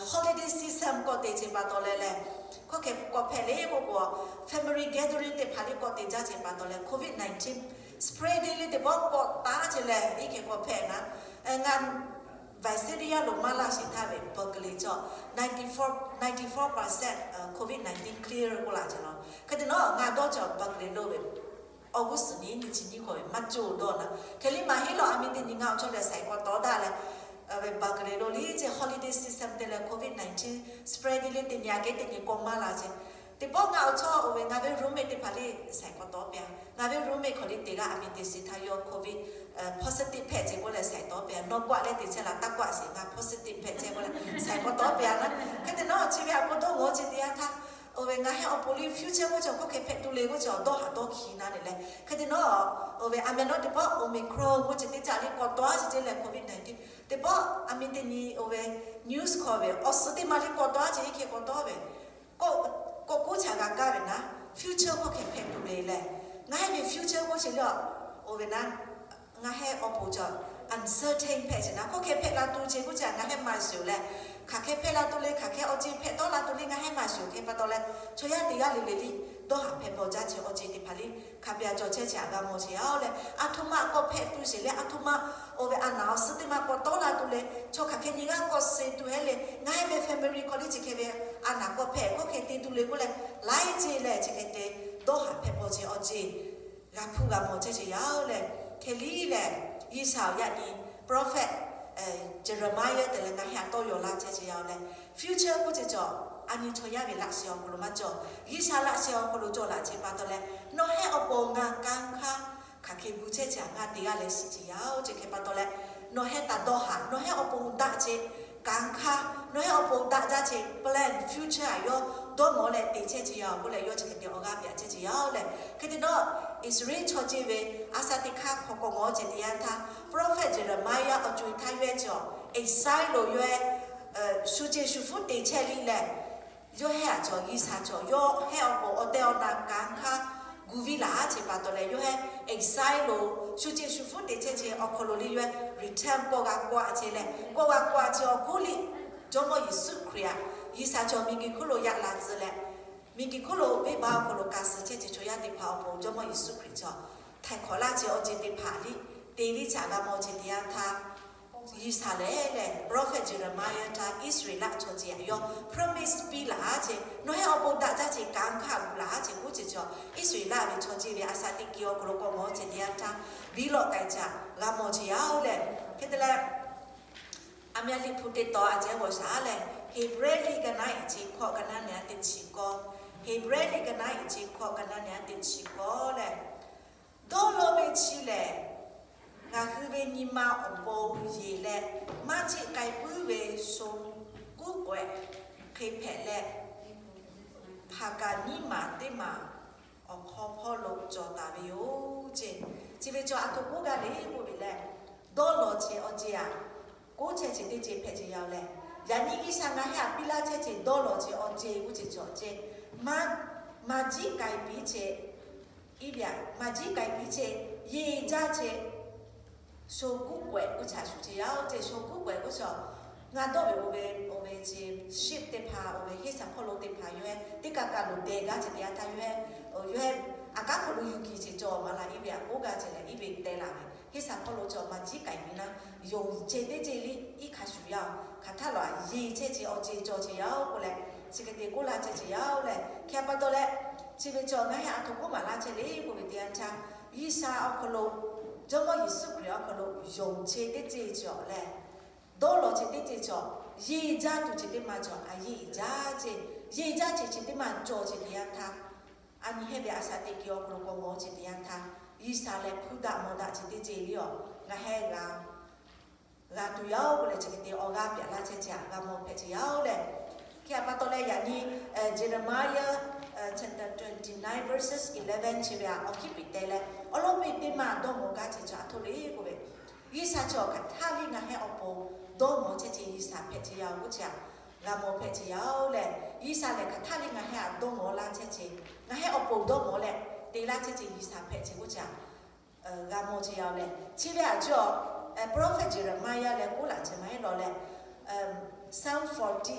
holiday season k'awꞈ te ceh pa taw leh leh hkawˇ hkeh k'awꞈ hpehꞈ le k'oˆ k'o family gathering teˇ hpaˍ liˇ k'awꞈ te jaˇ ceh pa taw leh Covid nineteen spread liˇ teˇ pawˆ k'awꞈ taˉ ceh leh iˉ hkeh k'awꞈ hpehꞈ naˉ ngaˬ Visalia lo maˇ laˇ sheˍ htaˇ ve Berkeley cawˬ ninety four ninety four percent Covid nineteen clear k'oˆ laˇ ceh law. Hk'e te nawˉ ngaˬ dawˇ cawˬ Berkeley lo ve awˬ g'uˇ suhˍ nyi nyiˇ chi nyiˇ hkawˇ ve maˇ cawˬ dawˇ naˉ hk'e liˇ maˇ heˆ lawˬ. Aˬ miˍ teˇ nyi ngaˬ awˬ chawˇ leh saiˍ k'awꞈ tawˍ daꞈ leh ve Berkeley lo liˇ ceh holiday season te leh Covid nineteen spread liˇ teˇ nyi aꞈ kehˉ teˇ nyi k'awꞈ maˇ la ceh teˇ pawˆ ngaˬ awˬ chawˇ oˇ ve ngaˬ ve roommate teˇ hpaˍ liˇ saiˍ k'awꞈ tawˍ pehˍ a. Ngaˬ ve roommate hk'aˬ liˇ teˇ g'aˇ aˬ miˍ teˇ shiˍ htaˇ yawˇ Covid positive hpehꞈ ceh k'oˆ leh saiˍ tawˍ pehˍ a. Nawˬ k'awꞈ leh teˇ chehˇ laˬ taˇ k'awꞈ shiˍ ngaˬ positive hpehꞈ ceh k'oˆ leh saiˍ k'awꞈ tawˍ pehˍ a naˉ. Hk'e te nawˉ chi ve aꞈ k'o dawˇ ngawˬ ceh teˇ yanˇ htaˇ oˇ ve ngaˬ hehˉ awˬ pon liˇ future k'oˆ ceh awˬ hkawˇ hkeh hpehꞈ tuˬ le k'oˆ ceh awˬ dawˇ haꞈ dawˇ hkiˬ naˉ le leh hk'e te nawˉ oˇ ve aˬ miˍ nawˉ teˇ pawˆ Omicron k'oˆ ceh teˇ caꞈ liˇ k'awꞈ tawˍ a ceh ceh leh Covid nineteen teˇ pawˆ aˬ miˍ teˇ nyi oˇ ve news hkawˇ ve awˬ suhˍ teˇ maˬ liˇ k'awꞈ tawˍ a ceh iˉ hkeh k'awꞈ tawˍ ve k'awꞈ k'oˆ chaꞈ g'a kaˇ ve naˉ future hkawˇ hkeh hpehꞈ tuˬ le leh ngaˬ hehˉ ve future k'oˆ ceh le oˇ ve naˉ ngaˬ hehˉ awˬ pon cawˬ uncertain hpehꞈ ceh naˉ hkawˇ hkeh hpehꞈ la tuˬ ceh k'oˆ ceh ngaˬ hehˉ maˇ shiˍ leh hk'aˬ hkeh hpehꞈ la tuˬ le hk'aˬ hkeh awˬ ceh hpehꞈ tawˆ la tuˬ le ngaˬ hehˉ maˇ shiˍ hk'e pa taw leh chaw yaˇ teˇ g'aˇ le le liˇ dawˇ haꞈ hpehꞈ bawˬ jaˇ ceh awˬ ceh teˇ hpaˍ liˇ hk'a pyaꞈ cawˬ chehˇ ceh aꞈ g'a mawˬ ceh yaˇ-oˬ leh aˬ htoꞈ ma k'awꞈ hpehꞈ tuˬ sheˍ leh aˬ htoꞈ ma oˇ ve aˬ naˍ awˬ suhˍ teˇ maˬ k'awꞈ tawˍ la tuˬ le chaw hk'aˬ hkeh nyi g'aˇ k'awꞈ suh tuˬ hehˉ le ngaˬ hehˉ ve family hk'aw liˇ chi hkeh ve aˬ naˍ k'awꞈ hpehꞈ hkawˇ hkeh te tuˬ le k'oˆ leh laiˉ ceh leh chi hkeh te dawˇ haꞈ hpehꞈ bawˬ ceh awˬ ceh g'a hpuˇ g'a mawˬ chehˇ ceh yaˇ-oˬ leh hk'e liˇ leh G'uiˬsha awˬ yaˇ nyi prophet Jeremiah te leh ngaˬ hehˉ aꞈ tawˇ yaw laˇ chehˇ ceh yaˇ-oˬ leh future k'oˆ ceh cawˬ a nyi chaw yaˇ ve laꞈ sheh awˬ hk'aw lo maˇ cawˬ. G'uiˬsha laꞈ sheh awˬ hk'aw lo cawˬ laꞈ ceh pa taw leh nawˬ hehˉ awˬ pon ngaˬ kanˇ hk'aˇ hk'aˬ hk'e gu chehˇ ceh aꞈ ngaˬ teˇ g'aˇ leh shiˍ ceh yaˇ-oˬ ceh hk'e pa taw leh nawˬ hehˉ taˍ dawˇ haꞈ nawˬ hehˉ awˬ pon daꞈ ceh kanˇ hk'aˇ nawˬ hehˉ awˬ pon daꞈ jaˇ ceh plan future aꞈ yawˇ dawˇ nawˬ leh te chehˇ ceh yaˇ-oˬ k'oˆ leh yawˇ chi hk'e te awˬ g'aˇ piˇ-aꞈ chehˇ ceh yaˇ-oˬ leh hk'e te nawˉ Iˉsaˍreˍlaˆ chaw ceh ve a shaꞈ teˇ hk'aˇ hk'aw k'awꞈ ngawˬ ceh teˇ yanˇ htaˇ prophet Jeremiah awˬ co-e htaˇ yawˇ ehˉ cawˬ exile lo yawˇ ehˉ shu ceh shu hpfuhˇ te chehˇ liˇ leh Yawˇ hehˉ aꞈ cawˬ, G'uiˬsha cawˬ, yawˇ hehˉ awˬ pon awˬ tehˬ awˬ na kanˉ hk'aˇ gu viˇ laˬ chehˇ pa taw leh, yawˇ hehˉ exile lo shu ceˬ shu hpfuhˇ te chehˇ chi awˬ hk'aw lo le, yawˇ hehˉ return kawˆ g'a kawˆ a chehˇ leh, kawˆ g'a kawˆ a chehˇ awˬ hk'oˆ liꞈ Jawˇmawˇ Yeˍsuˆ Hkriꞈ aꞈ G'uiˬsha cawˬ miˬguiˬ hk'oˆ lo yaꞈ la tcuh leh, miˬguiˬ hk'oˆ lo venˇbaˆ awˬ hk'aw lo ka suh chehˇ chi chaw yaˇ teˇ hpaˍ awˬ pon Jawˇmawˇ Yeˍsuˆ Hkriꞈ cawˬ htaiˍ hk'awꞈ laˇ chehˇ awˬ ceuˬ teˇ hpaˍ liꞈ te liˇ chaꞈ g'a mawˬ chehˇ teˇ yanˇ htaˇ, G'uiˬsha lehˬ lehˬ prophet Jeremiah htaꞈ Iˉsaˍreˍlaˆ chaw ceuˬ aꞈ yawˇ promise piˇ laˬ chehˇ, nawˬ hehˉ awˬ pon daꞈ jaˇ chehˇ kanˉ hk'aˇ gu laˬ chehˇ k'oˆ chehˇ cawˬ, Iˉsaˍreˍlaˆ ve chaw ceuˬ ve a shaꞈ teˇ keu awˬ hk'aw lo k'awꞈ mawˬ chehˇ teˇ yanˇ htaˇ, biˇ lawꞈ k'ai caꞈ g'a mawˬ chehˇ yaˇ oˬ lehˬ. Hk'e te leh, aˬ miˍ a liꞈ hpu te tawˍ a ceh g'awˬ shaˍ lehˬ, Heˍbrehˇ liꞈ ka naˉ iˍ chi hkawꞈ ka naˉ nehˬ a teˇ chi kawˇ, Heˍbrehˇ liꞈ ka naˉ iˍ chi hkawꞈ ka naˉ nehˬ a teˇ chi kawˇ lehˬ, dawˇ law ve chi lehˬ, ngaˬ hui ve nyi ma awˬ pon yeˬ leh, maˇ jiˆ k'ai puiˉ ve sho kuˉ k'awehꞈ hk'e hpehꞈ leh, hpaˍ kaˍ nyiˉ maˬ teˇ maˬ awˬ hk'aw hpawˇ lo cawˬ taˍ ve yoˬ ceˇ. Chi ve cawˬ aˬ htoꞈ k'oˆ gaˇ le k'oˆ ve lehˬ, dawˇ law chehˇ awˬ ceuˬ aꞈ k'oˆ chehˇ chehˇ teˇ ceuˬ hpehꞈ chehˇ yaˇ oˬ lehˬ, yaꞈ nyi G'uiˬsha ngaˬ hehˉ aꞈ piˇ laˇ chehˇ chehˇ dawˇ law chehˇ awˬ ceuˬ k'oˆ chehˇ cawˬ ceˇ, maˇ jiˆ k'ai piˇ chehˇ, iˉ ve aꞈ maˇ jiˆ k'ai piˇ chehˇ, yeˬ jaˇ chehˇ, sho kuˉ k'awehꞈ k'oˆ chaꞈ shuˍ chehˇ yaˇ oˬ ceˇ. Sho kuˉ k'awehꞈ k'oˆ chaꞈ ngaˬ dawˇ ve oˇ ve, oˇ ve chi ship teˇ hpaˍ oˇ ve heˇ saˍ hpawˇ lo teˇ hpaˍ yawˇ hehˉ teˇ kaꞈ kaꞈ loˍ deh gaˇ chehˇ teˇ yanˇ htaˇ yawˇ hehˉ, yawˇ hehˉ aˬ kaˉ hk'aw lo yuˬ kiˬ chehˇ cawˬ maˍ laˬ iˉ ve aꞈ k'oˆ gaˇ chehˇ leh, iˉ ve teh laˬ ve heˇ saˍ hpawˇ lo cawˬ maˇ jiˆ k'ai piˇ naˉ, yonˍ chehˇ teˇ ceuˬ liˇ iˉ hkanˍ shuˍ yaˇ oˬ. Hk'aˬ htaˇ laˬ yeˬ chehˇ chehˇ awˬ ceuˬ cawˬ chehˇ yaˇ oˬ k'oˆ leh, chi hk'e te k'oˆ laˇ chehˇ chehˇ yaˇ oˬ lehˬ, hk'e pa taw leh, chi ve cawˬ ngaˬ hehˉ aˬ htoꞈ k'oˆ maˍ laˇ chehˇ le k'oˆ ve teˇ yanˇ htaˇ, G'uiˬsha awˬ hk'aw lo, Jawˇmawˇ Yeˍsuˆ Hkriꞈ awˬ hk'aw lo yonˍ chehˇ teˇ ceuˬ cawˬ lehˬ, dawˇ law chehˇ teˇ ceuˬ cawˬ, yeˬ jaˇ tuˬ chehˇ teˇ maˬ cawˬ, a yeˬ jaˇ ceˇ, yeˬ jaˇ chehˇ chehˇ teˇ maˬ cawˬ chehˇ teˇ yanˇ htaˇ, a nyi hehˉ ve a shaꞈ teˇ keu awˬ hk'aw lo k'awꞈ mawˬ chehˇ teˇ yanˇ htaˇ, G'uiˬsha lehˬ hpuˇ daꞈ mawˬ daꞈ chehˇ teˇ ceuˬ liˇ awˬ ngaˬ hehˉ g'a g'a tuˬ yaˇ oˬ k'oˆ leh, chi hk'e te awˬ g'aˇ piˇ laˇ chehˇ chehˇ aꞈ g'a mawˬ hpehꞈ chehˇ yaˇ oˬ lehˬ. Hk'e pa taw leh yaꞈ nyi Jeremiah chapter twenty nine verses eleven chi ve aꞈ awˬ hkiˉ piˍ teh leh awˬ lawn piˇ teˇ maˬ dawˇ mawˬ gaˇ chehˇ cawˬ aˬ htoꞈ le k'oˆ ve, G'uiˬsha cawˬ hk'aˬ htaˇ liˇ ngaˬ hehˉ awˬ pon dawˇ mawˬ chehˇ chehˇ G'uiˬsha hpehꞈ chehˇ yaˇ oˬ k'oˆ chehˇ aꞈ g'a mawˬ hpehꞈ chehˇ yaˇ oˬ lehˬ, G'uiˬsha lehˬ hk'aˬ htaˇ liˇ ngaˬ hehˉ aꞈ dawˇ mawˬ laˇ chehˇ chehˇ, ngaˬ hehˉ awˬ pon dawˇ mawˬ leh te laˇ chehˇ chehˇ G'uiˬsha hpehꞈ chehˇ k'oˆ chehˇ aꞈ g'a mawˬ chehˇ yaˇ oˬ lehˬ. Chi ve aꞈ cawˬ, prophet Jeremiah leh k'oˆ laꞈ chehˇ maˇ heˆ lawˬ leh, Psalm forty,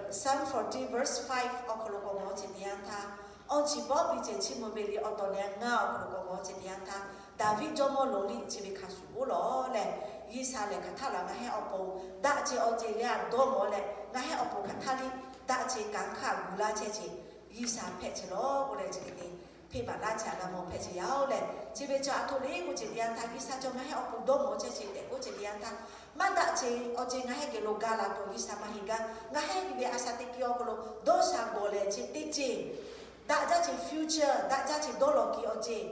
Psalm forty verse five awˬ hk'aw lo k'awꞈ mawˬ chehˇ teˇ yanˇ htaˇ, awˬ chi pawˆ piˇ chehˇ chi mvuh ve liˇ awˬ tawˍ leh ngaˇ awˬ hk'aw lo k'awꞈ mawˬ chehˇ teˇ yanˇ htaˇ, Daˍviˆ jawˇmawˇ loˍ liˇ chi ve hk'a shuˍ k'oˆ lawˬ leh, G'uiˬsha lehˬ hk'aˬ htaˇ laˬ ngaˬ hehˉ awˬ pon daꞈ chehˇ awˬ ceuˬ leh aꞈ dawˇ mawˬ leh ngaˬ hehˉ awˬ pon hk'aˬ htaˇ liˇ daꞈ chehˇ kanˉ hk'aˇ gu laˇ chehˇ chehˇ G'uiˬsha hpehꞈ chehˇ lawˬ k'oˆ leh, chi hk'e te hpeˇ baˬ laˇ chehˇ aꞈ g'a mawˬ hpehꞈ chehˇ yaˇ oˬ lehˬ. Chi ve cawˬ aˬ htoꞈ le k'oˆ chehˇ teˇ yanˇ htaˇ, G'uiˬsha cawˬ ngaˬ hehˉ awˬ pon dawˇ mawˬ chehˇ chehˇ tehꞈ k'oˆ chehˇ teˇ yanˇ htaˇ, maˇ daꞈ chehˇ awˬ ceuˬ ngaˬ hehˉ geh lo ga laˬ tuˬ G'uiˬsha maˇ heˆ gaˇ. Ngaˬ hehˉ ve a shaꞈ teˇ keu awˬ hk'aw lo dawˇ sha gawˬ leh chehˇ teˇ ceuˬ daꞈ jaˇ chehˇ future daꞈ jaˇ chehˇ dawˇ law keu awˬ ceuˬ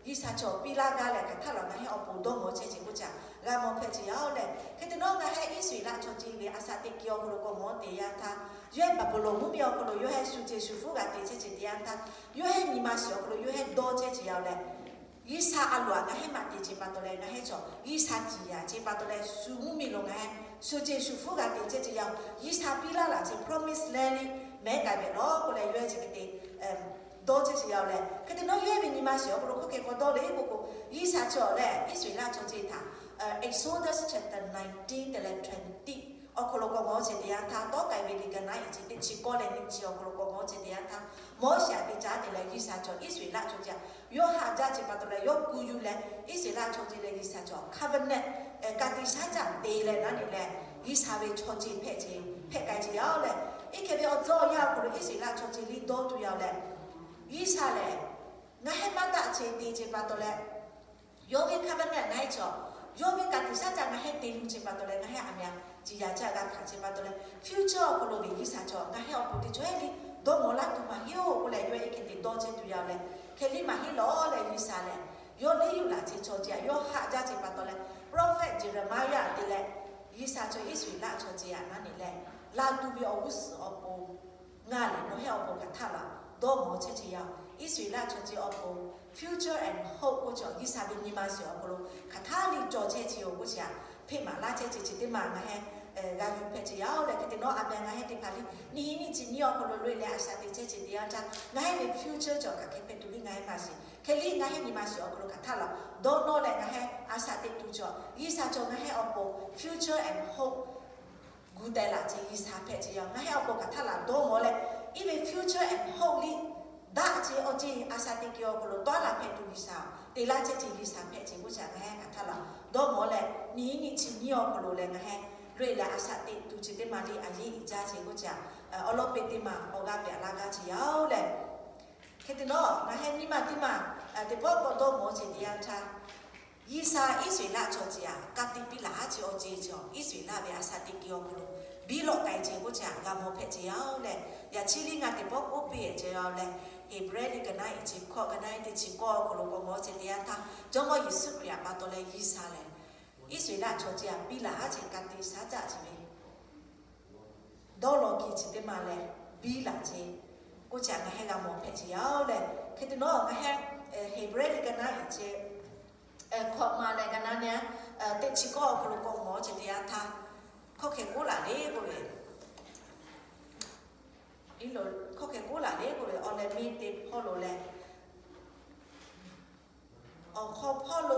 G'uiˬsha cawˬ piˇ laˇ gaˇ leh hk'aˬ htaˇ laˬ ngaˬ hehˉ awˬ pon dawˇ mawˬ chehˇ chehˇ k'oˆ chehˇ aꞈ g'a mawˬ hpehꞈ chehˇ yaˇ oˬ lehˬ. Hk'e te nawˉ ngaˬ hehˉ Iˉsaˍreˍlaˆ chaw ceuˬ ve a shaꞈ teˇ keu awˬ hk'aw lo k'awꞈ mawˬ teˇ yanˇ htaˇ, yawˇ hehˉ Baˍbuˍlonˍ mvuhˇmiˬ awˬ hk'aw lo yawˇ hehˉ shu ceuˬ shu hpfuhˇ g'a te chehˇ chehˇ teˇ yanˇ htaˇ, yawˇ hehˉ nyi ma shiˍ awˬ hk'aw lo yawˇ hehˉ dawˇ chehˇ chehˇ yaˇ oˬ lehˬ, G'uiˬsha a loꞈ aꞈ ngaˬ hehˉ maˇ te chehˇ pa taw leh ngaˬ hehˉ cawˬ G'uiˬsha ciˍ yaꞈ chehˇ pa taw leh shu mvuhˇmiˬ lo ngaˬ hehˉ shu ceuˬ shu hpfuhˇ g'a te chehˇ chehˇ yaˇ oˬ. G'uiˬsha piˇ laˇ laꞈ chehˇ promise land liˇ mehˉ k'ai ve lawˬ k'oˆ leh yawˇ hehˉ chi hk'e te dawˇ chehˇ chehˇ yaˇ oˬ lehˬ. Hk'e te nawˉ yawˇ hehˉ ve nyi ma shiˍ awˬ hk'aw lo hk'oˆ hk'e k'awꞈ dawˇ le k'oˆ k'o, G'uiˬsha cawˬ lehˬ Iˉsaˍreˍlaˆ chaw ceuˬ htaꞈ Exodus chapter nineteen te leh twenty awˬ hk'aw lo k'awꞈ mawˬ chehˇ teˇ yanˇ htaˇ, tawˉ k'ai ve liꞈ ka naˉ iˍ chi teˇ chi kawˇ leh nyiˇ chi awˬ hk'aw lo k'awꞈ mawˬ chehˇ teˇ yanˇ htaˇ, Moˉseˍ htaꞈ te caˉ te leh G'uiˬsha cawˬ Iˉsaˍreˍlaˆ chaw ceuˬ htaꞈ yawˇ haꞈ jaˇ chehˇ pa taw leh yawˇ ku yuˬ leh Iˉsaˍreˍlaˆ chaw ceuˬ leh G'uiˬsha cawˬ covenant ka tiꞈ shaˉ caˆ te leh naˉ ne leh, G'uiˬsha ve chaw ceuˬ hpehꞈ chehˇ hpehꞈ k'ai chehˇ yaˇ oˬ lehˬ. Iˉ hkeh ve awˬ tcuhˉ awˬ yanˇ awˬ hk'aw lo Iˉsaˍreˍlaˆ chaw ceuˬ liˇ dawˇ tuˬ yaˇ oˬ lehˬ, G'uiˬsha lehˬ ngaˬ hehˉ maˇ daꞈ chehˇ te chehˇ pa taw leh, yawˇ ve covenant ngaˬ hehˉ cawˬ, yawˇ ve ka tiꞈ shaˉ caˆ ngaˬ hehˉ te luˬ chehˇ pa taw leh ngaˬ hehˉ aˬ miˍ a ciˍ yaꞈ caˆ g'a hkanˍ chehˇ pa taw leh, future awˬ hk'aw lo ve G'uiˬsha cawˬ ngaˬ hehˉ awˬ pon teˇ chaw hehˉ liˇ dawˇ mawˬ laˇ tuˬ maˇ heˆ oˬ k'oˆ leh yawˇ hehˉ iˉ hkeh te dawˇ chehˇ tuˬ yaˇ oˬ lehˬ. Hkeh liˇ maˇ heˆ lawˬ leh G'uiˬsha lehˬ, yawˇ liˇ yuˬ laꞈ chehˇ chaw ceuˬ htaꞈ yawˇ haꞈ jaˇ chehˇ pa taw leh, prophet Jeremiah te leh G'uiˬsha cawˬ Iˉsaˍreˍlaˆ chaw ceuˬ htaꞈ naˉ ne leh, laˬ tuˬ ve awˬ g'uˇ suhˍ awˬ pon ngaˬ lehˬ nawˬ hehˉ awˬ pon hk'aˬ htaˇ laˬ dawˇ mawˬ chehˇ chehˇ yaˇ oˬ. Iˉsaˍreˍlaˆ chaw ceuˬ awˬ pon future and hope k'oˆ cawˬ G'uiˬsha ve nyi ma shiˍ awˬ hk'aw lo hk'aˬ htaˇ liˇ cawˬ chehˇ chehˇ oˬ k'oˆ chehˇ htaꞈ hpeˇ maˍ laˇ chehˇ chehˇ chi teˇ maˬ ngaˬ hehˉ g'a yuˬ hpehꞈ ce yaˇ-oˬ leh, hk'e te nawˉ a meh ngaˬ hui teˇ hpaˍ liˇ nyiˇ hinˉ nyiˇ chi nyiˇ awˬ hk'aw lo loꞈ-e leh a shaꞈ teꞈ chehˇ ce teˇ yanˇ htaˇ, ngaˬ hui ve future cawˬ kaꞈ hk'e hpehꞈ tuˬ liˇ ngaˬ hui maˇ shiˍ. Hk'e liˇ ngaˬ hui nyi ma shiˍ awˬ hk'aw lo hk'aˬ htaˇ laˬ dawˇ nawˇ leh ngaˬ hui a shaꞈ teꞈ tuˬ cawˬ. G'uiˬsha cawˬ ngaˬ hui awˬ pon future and hope gu teh laꞈ ce G'uiˬsha hpehꞈ ce yaˇ-oˬ. Ngaˬ hui awˬ pon hk'aˬ htaˇ laˬ dawˇ mawˬ leh, iˉ ve future and hope liˇ daꞈ ce awˬ ceˬ a shaꞈ teꞈ ke awˬ hk'aw lo tawˇ laˬ hpehꞈ tuˬ G'uiˬsha te laˇ chehˇ ce G'uiˬsha hpehꞈ ce k'oˆ ce ngaˬ hui hk'aˬ htaˇ laˬ dawˇ mawˬ leh, nyiˇ hinˉ nyiˇ chi nyiˇ awˬ hk'aw lo leh ngaˬ hui loꞈ-e leh a shaꞈ teꞈ tuˬ chi teˇ maˬ liˇ a yeˇ iˉ jaˇ ce k'oˆ ce, awˬ lawn peꞈ teˇ maˬ awˬ g'aˇ pehꞈ laˇ gaˇ ce yaˇ-oˬ leh, hk'e te nawˉ ngaˬ hui nyiˇ maˬ teˇ maˬ teˇ pawˆ k'awꞈ dawˇ mawˬ ce teˇ yanˇ htaˇ, G'uiˬsha Iˉsaˍreˍlaˆ chaw ce aꞈ ka tiꞈ piˇ laˬ haˉ ce awˬ ceˬ cawˬ. Iˉsaˍreˍlaˆ ve a shaꞈ teꞈ ke awˬ hk'aw lo biˇ lawꞈ k'ai ce k'oˆ ce g'a mawˬ hpehꞈ ce yaˇ-oˬ leh, yaꞈ chi liˇ ngaˬ teˇ pawˆ k'oˆ piˇ-e ce yaˇ-oˬ leh, Heˍbrehˇ liꞈ ka naˉ iˉ chi hkawꞈ ka naˉ iˉ teˇ chi kawˇ awˬ hk'aw lo k'awꞈ mawˬ ce teˇ yanˇ htaˇ, Jawˇmawˇ Yeˍsuˆ Hkriꞈ aꞈ pa taw leh G'uiˬsha lehˬ Iˉsaˍreˍlaˆ chaw ce aꞈ piˇ laˬ haˉ ce ka tiꞈ shaˉ caˆ ce ve dawˇ law ki chi teˇ maˬ leh biˇ laˬ ce k'oˆ ce ngaˬ hui g'a mawˬ hpehꞈ ce yaˇ-oˬ leh, hk'e te nawˉ ngaˬ hui Heˍbrehˇ liꞈ ka naˉ iˉ ce hkawꞈ ma leh ka naˉ nyi teˇ chi kawˇ awˬ hk'aw lo k'awꞈ mawˬ ce teˇ yanˇ htaˇ, hkawˇ hk'e k'oˆ laˬ le k'oˆ ve, hkawˇ hk'e k'oˆ laˬ le k'oˆ ve, awˬ leh miˇ teˇ hpawˇ lo leh awˬ hk'aw hpawˇ lo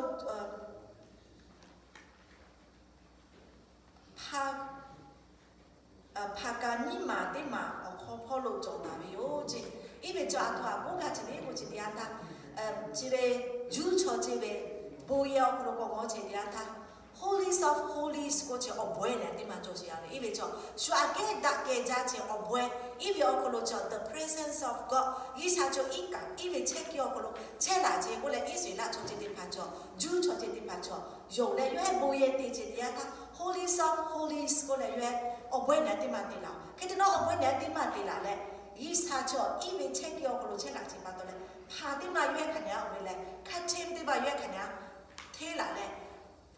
hpaˍ, hpaˍ kaꞈ nyiˇ maˬ teˇ maˬ awˬ hk'aw hpawˇ lo cawˬ taˍ ve yoˬ ce. Iˉ ve cawˬ aˬ htoꞈ aꞈ k'oˆ gaˇ ce le k'oˆ ce teˇ yanˇ htaˇ, chi ve Juˇ chaw ce ve bon yehˬ awˬ hk'aw lo k'awꞈ mawˬ ce teˇ yanˇ htaˇ, Holies of Holies k'oˆ ce awˬ bawehˇ nehˬ teˇ maˬ cawˬ ce yaˇ ve. Iˉ ve cawˬ shu aꞈ kehˉ daꞈ kehˬ jaˇ ce awˬ bawehˇ. Iˉ ve awˬ hk'aw lo cawˬ the presence of God, G'uiˬsha cawˬ iˉ kaꞈ iˉ ve chehˇ kuiˬ awˬ hk'aw lo chehˇ laˬ ce k'oˆ leh, Iˉsaˍreˍlaˆ chaw ce teˇ hpaˍ cawˬ, Juˇ chaw ce teˇ hpaˍ cawˬ yonˍ leh yawˇ hehˉ bon yehˬ te ce teˇ yanˇ htaˇ, Holies of Holies k'oˆ leh yawˇ hehˉ awˬ bawehˇ nehˬ teˇ maˬ te laˬ. Hk'e te nawˉ awˬ bawehˇ nehˬ teˇ maˬ te laˬ leh, G'uiˬsha cawˬ iˉ ve chehˇ kuiˬ awˬ hk'aw lo chehˇ laˬ ce pa taw leh, hpaˍ teˇ maˬ yawˇ hehˉ hk'aˬ nehˬ aꞈ ve leh, hkaˇ hteˇ teˇ maˬ yawˇ hehˉ hk'aˬ nehˬ aꞈ hteˇ laˬ leh,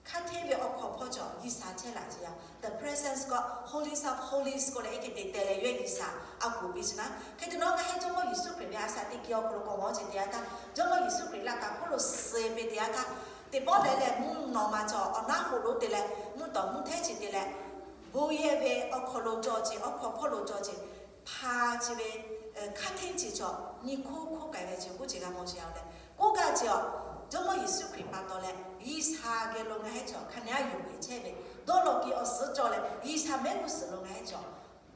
hkaˇ hteˇ ve awˬ hk'aw hpawˇ cawˬ G'uiˬsha chehˇ laˬ ce yaˇ, the presence God, Holies of Holies k'oˆ leh iˉ hk'e te teh leh yawˇ G'uiˬsha aꞈ kuˬ piˇ ce naˉ. Hk'e te nawˉ ngaˬ hui Jawˇmawˇ Yeˍsuˆ Hkriꞈ ve a shaꞈ teꞈ kuiˬ awˬ hk'aw lo k'awꞈ mawˬ ce teˇ yanˇ htaˇ, Jawˇmawˇ Yeˍsuˆ Hkriꞈ laꞈ ka hk'oˆ lo suh ve teˇ yanˇ htaˇ, teˇ pawˆ leh leh mvuhˇ naw ma cawˬ awˬ naˉ hoꞈ lo te leh mvuhˇ tawˍ mvuhˇ hteˇ ce te leh, bon yehˬ ve awˬ hk'aw lo cawˬ ce, awˬ hk'aw hpawˇ lo cawˬ ce, hpaˍ ce ve hkaˇ hteˇ ce cawˬ nyi hkoˇ hkoˇ k'ai ve ce k'oˆ ce g'a mawˬ ce yaˇ-oˬ leh, k'oˆ gaˇ ce a, Jawˇmawˇ Yeˍsuˆ Hkriꞈ pa taw leh G'uiˬsha geh lo ngaˬ hui cawˬ hk'aˬ nehˬ aꞈ yonˍ ve chehˇ ve, dawˇ law ki awˬ suhˉ cawˬ leh G'uiˬsha mehˆ g'uˇ suhˍ lo ngaˬ hui cawˬ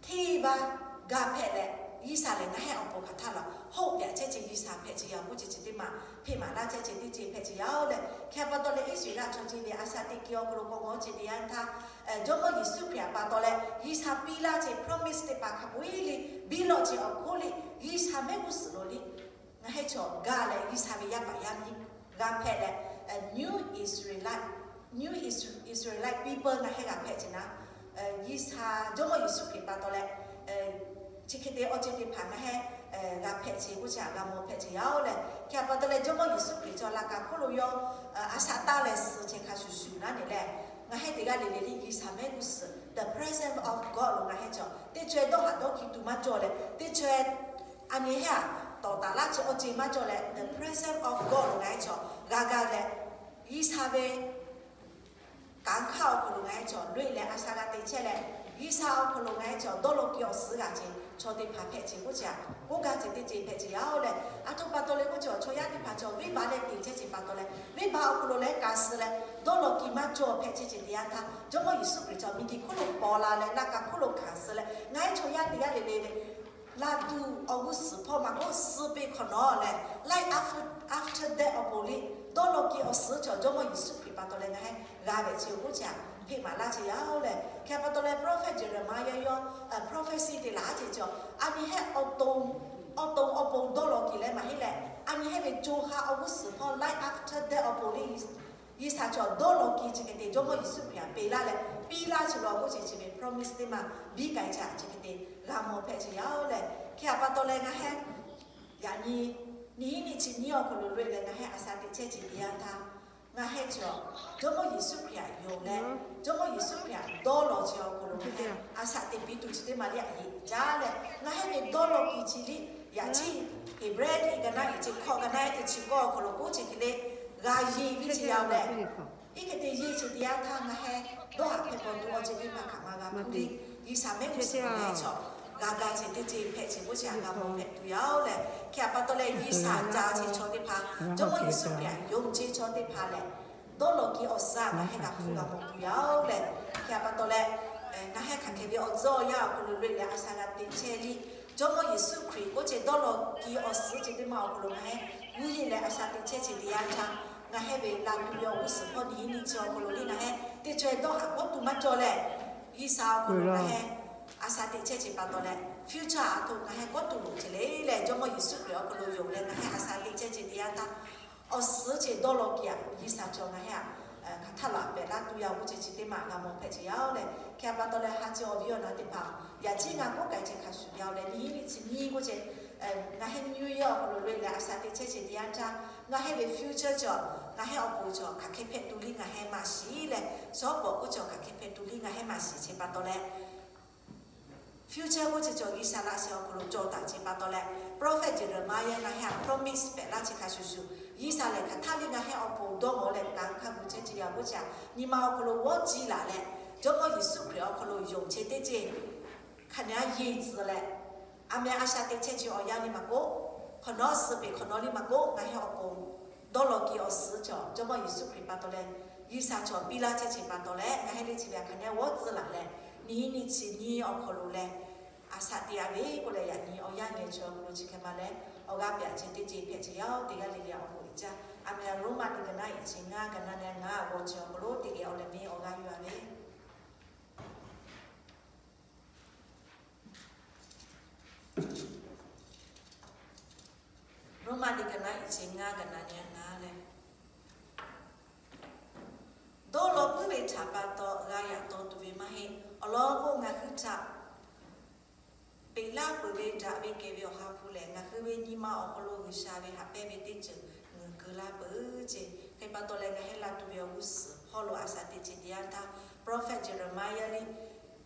hteˇ baˇ g'a hpehꞈ leh, G'uiˬsha lehˬ ngaˬ hui awˬ pon hk'aˬ htaˇ laˬ hoˆ pyaꞈ chehˇ ce G'uiˬsha hpehꞈ ce yaˇ k'oˆ ce chi teˇ maˬ hpeꞈ maˍ laˇ chehˇ ce teˇ ce hpehꞈ ce yaˇ-oˬ leh, hk'e pa taw leh Iˉsaˍreˍlaˆ chaw ce ve a shaꞈ teꞈ kuiˬ awˬ hk'aw lo k'awꞈ mawˬ ce teˇ yanˇ htaˇ, Jawˇmawˇ Yeˍsuˆ Hkriꞈ aꞈ pa taw leh G'uiˬsha piˇ laˇ ce promise teˇ hpaˍ hk'a peu-eˬ liˇ biˇ lawꞈ ce awˬ hk'oˆ liˇ G'uiˬsha mehˆ g'uˇ suhˍ lo liˇ ngaˬ hui cawˬ gaˇ leh G'uiˬsha ve yaˇ paˍ yaˇ miˇ g'a hpehꞈ leh, new Israelite, new Israelite people ngaˬ hui g'a hpehꞈ ce naˉ, G'uiˬsha Jawˇmawˇ Yeˍsuˆ Hkriꞈ pa taw leh chi hk'e te awˬ ceuˬ teˇ hpaˍ ngaˬ hui g'a hpehꞈ ce k'oˆ ce aꞈ g'a mawˬ hpehꞈ ce yaˇ-oˬ leh, hk'e pa taw leh Jawˇmawˇ Yeˍsuˆ Hkriꞈ cawˬ laꞈ ka hk'oˆ lo yawˇ a shaꞈ taˇ leh suh chehˇ hk'a shuˍ shuˍ naˉ ne leh, ngaˬ hui teˇ g'aˇ le le liˇ G'uiˬsha mehˆ g'uˇ suhˍ the presence of God lo ngaˬ hui cawˬ teˇ chaweh dawˇ haꞈ dawˇ hkiˇ tuˬ maˇ cawˬ leh, teˇ chaweh a nyi hehˉ aꞈ tawˍ taˍ laˇ ce awˬ ceuˬ maˇ cawˬ leh the presence of God lo ngaˬ hui cawˬ g'a gaˇ leh, G'uiˬsha ve kanˉ hk'aˇ awˬ hk'aw lo ngaˬ hui cawˬ loꞈ-e leh a shaꞈ g'a te chehˇ leh, G'uiˬsha awˬ hk'aw lo ngaˬ hui cawˬ dawˇ law ki awˬ suhˉ g'a ce chaw teˇ hpaˍ hpehꞈ ce k'oˆ ce aꞈ k'oˆ gaˇ ce teˇ ce hpehꞈ ce yaˇ-oˬ leh, aˬ htoꞈ pa taw leh k'oˆ ce chaw yaˇ teˇ hpaˍ cawˬ venˇbaˆ leh te chehˇ ce pa taw leh venˇbaˆ awˬ hk'aw lo leh ka suh leh dawˇ law ki maˇ cawˬ hpehꞈ chehˇ ce teˇ yanˇ htaˇ, Jawˇmawˇ Yeˍsuˆ Hkriꞈ cawˬ miˬguiˬ hk'oˆ lo paw la leh laꞈ ka hk'oˆ lo hkanˍ suh leh ngaˬ hui chaw yaˇ teˇ g'aˇ le le ve laꞈ tuˬ awˬ g'uˇ suhˍ hpawˇ maˇ k'oˆ suh piˇ hk'awꞈ nawˉ leh, life after, after death awˬ pon liˇ dawˇ law ki awˬ suhˉ cawˬ Jawˇmawˇ Yeˍsuˆ Hkriꞈ pa taw leh ngaˬ hui g'a ve ce k'oˆ ce aꞈ hpeꞈ maˍ laˇ ce yaˇ-oˬ leh, hk'e pa taw leh prophet Jeremiah yawˇ yawˇ prophecy te laˬ ce cawˬ a nyi hehˉ awˬ to awˬ to awˬ pon dawˇ law ki leh maˇ heˆ leh, a nyi hehˉ ve co ha awˬ g'uˇ suhˍ hpawˇ life after death awˬ pon liˇ G'uiˬsha cawˬ dawˇ law ki chi hk'e te Jawˇmawˇ Yeˍsuˆ Hkriꞈ aꞈ peꞈ laˇ leh piˇ laˇ ce lo k'oˆ ce chi ve promise teˇ maˬ biˇ k'ai ce aꞈ chi hk'e te g'a mawˬ hpehꞈ ce yaˇ-oˬ leh, hk'e pa taw leh ngaˬ hui yaꞈ nyi nyiˇ hinˉ nyiˇ chi nyiˇ awˬ hk'aw lo loꞈ-e leh ngaˬ hui a shaꞈ teꞈ chehˇ ce teˇ yanˇ htaˇ, ngaˬ hui cawˬ Jawˇmawˇ Yeˍsuˆ Hkriꞈ aꞈ yonˍ leh, Jawˇmawˇ Yeˍsuˆ Hkriꞈ aꞈ dawˇ law ce awˬ hk'aw lo ngaˬ hui a shaꞈ teꞈ piˇ tuˬ chi teˇ maˬ liˇ aꞈ yeˬ jaˇ leh, ngaˬ hui ve dawˇ law ki chi liˇ yaꞈ chi Heˍbrehˇ liꞈ ka naˉ iˉ ce hkawꞈ ka naˉ iˉ teˇ chi kawˇ awˬ hk'aw lo k'oˆ ce hk'e le g'a yeˬ ve ce yaˇ-oˬ leh, Iˉ hk'e te yeˇ chi teˇ yanˇ htaˇ ngaˬ heh dawˇ haˍ hpehꞈ paw tuˬ awˬ ceuˬ teˇ hpaˍ hkaꞈ maˇ g'a hpuˇ le. G'uiˬsha mehˆ g'uˇ suhˍ hk'a hehˉ chaw g'a ga ceh teˇ ceuˬ hpehꞈ ceh k'oˆ chi a g'a mawˬ hpehꞈ tuˬ yaˇ-oˬ leh, hk'e a pa taw leh G'uiˬsha ca ceh chaw teˇ hpaˍ, Jawˇmawˇ Yeˍsuˆ Hkriꞈ htaꞈ yonˍ ceh chaw teˇ hpaˍ lehˬ, dawˇ law ki awˬ suhˉ ngaˬ heh g'a hpuˇ g'a mawˬ tuˬ yaˇ-oˬ leh, hk'e a pa taw leh ngaˬ heh hk'aˬ hk'e ve awˬ tcuhˉ awˬ yanˇ awˬ hk'aw lo loꞈ-e leh a shaꞈ g'a teꞈ chehˇ le. Jawˇmawˇ Yeˍsuˆ Hkriꞈ k'oˆ ceh dawˇ law ki awˬ suhˉ ceh teˇ maˇ awˬ hk'aw lo ngaˬ heh g'uˇ yeˬ leh a shaꞈ teꞈ chehˇ ceh teˇ yanˇ htaˇ, ngaˬ heh ve la tuˬ ve awˬ g'uˇ suhˍ hpawˇ nyi nyi chi awˬ hk'aw lo le ngaˬ heh teˇ caweh dawˇ haˍ kawˉ tuˬ maˇ cawˬ leh, G'uiˬsha awˬ hk'aw lo ngaˬ heh a shaꞈ teꞈ chehˇ ceh pa taw leh, future a htoꞈ ngaˬ heh kawˉ tuˬ loˍ ceh le leh, Jawˇmawˇ Yeˍsuˆ Hkriꞈ awˬ hk'aw lo yonˍ leh ngaˬ heh a shaꞈ teꞈ chehˇ ceh teˇ yanˇ htaˇ, awˬ suhˉ ceh dawˇ law ki a G'uiˬsha chaw ngaˬ heh a hk'aˬ htaˇ laꞈ pehꞈ laˇ tuˬ yaˇ k'oˆ ceh chi teˇ maˇ g'a mawˬ hpehꞈ ceh yaˇ-oˬ leh, hk'e a pa taw leh ha ceh awˬ viˉ awˬ naˍ teˇ hpaˍ, yaꞈ chi ngaˬ k'oˆ k'ai ceh hk'a shuˍ yaˇ-oˬ leh, nyi nyi chi nyi k'oˆ ceh, ngaˬ heh nyi yeˇ awˬ hk'aw lo loꞈ-e leh a shaꞈ teꞈ chehˇ ceh teˇ yanˇ htaˇ, ngaˬ heh ve future chaw, ngaˬ heh awˬ pon chaw hk'aˬ hk'e hpehꞈ tuˬ liˇ ngaˬ heh maˇ shiˍ leh, shawˉ pawˍ k'oˆ chaw hk'aˬ hk'e hpehꞈ tuˬ liˇ ngaˬ heh maˇ shiˍ ceh pa taw leh, future k'oˆ ceh chaw G'uiˬsha laꞈ sheh awˬ hk'aw lo cawˬ taˍ ceh pa taw leh, prophet Jeremiah ngaˬ heh a promise hpehꞈ laˇ ceh hk'a shuˍ shuˍ, G'uiˬsha lehˬ hk'aˬ htaˇ liˇ ngaˬ heh awˬ pon dawˇ mawˬ leh kanˉ hk'a gu chehˇ ceh yaˇ k'oˆ ceh, nyi ma awˬ hk'aw lo g'awˇ ciˇ laˬ leh, Jawˇmawˇ Yeˍsuˆ Hkriꞈ awˬ hk'aw lo yonˍ cheh teˇ ceh hk'aˬ nehˬ a yeˬ tcuh leh, a meh a shaꞈ teꞈ chehˇ ceh awˬ yanˇ liˇ maˇ k'oˆ, hk'awꞈ nawˉ suh peˬ hk'awꞈ nawˉ liˇ maˇ k'oˆ, ngaˬ heh awˬ pon dawˇ law ki awˬ suhˉ chaw Jawˇmawˇ Yeˍsuˆ Hkriꞈ pa taw leh, G'uiˬsha chaw piˇ laˇ chehˇ ceh pa taw leh, ngaˬ heh le chi ve a hk'aˬ nehˬ g'awˇ tcuh laˬ leh, nyi nyi chi nyi awˬ hk'aw lo leh a shaꞈ teꞈ a ve k'oˆ leh, yaꞈ nyi awˬ yanˇ ngeh chaw awˬ hk'aw lo chi hk'e ma leh, awˬ g'aˇ piꞈ a ceh teˇ ceh hpehꞈ ceh yaˇ-oˬ, teˇ g'aˇ le le awˬ bon uiˍ jaˇ. A meh a Roˉmaꞈ teˇ ga naˉ iˉ chi ngaˇ ga naˉ nehˬ ngaˇ awˬ g'awˇ chi awˬ hk'aw lo teˇ geh awˬ leh meh awˬ g'aˇ yuˬ a ve Roˉmaꞈ teˇ ga naˉ iˉ chi ngaˇ ga naˉ nehˬ ngaˇ leh, dawˇ law puiˉ ve htaꞈ pa taw g'a yaꞈ taw tuˬ ve maˇ heˆ. Awˬ lawn k'o, ngaˬ hui htaꞈ peꞈ laˇ peuˬ ve daꞈ ve kehˬ ve Awˬ ha hpu lehˬ, ngaˬ hui ve nyi ma awˬ hk'aw lo G'uiˬsha ve haꞈ pehnˇ ve teˇ ceuˬ ngeuˍ keu laˇ peuˬ ceh. Hk'e pa taw leh, ngaˬ heh la tuˬ ve awˬ g'uˇ suhˍ hpawˇ lo a shaꞈ teꞈ ceh teˇ yanˇ htaˇ, prophet Jeremiah liˇ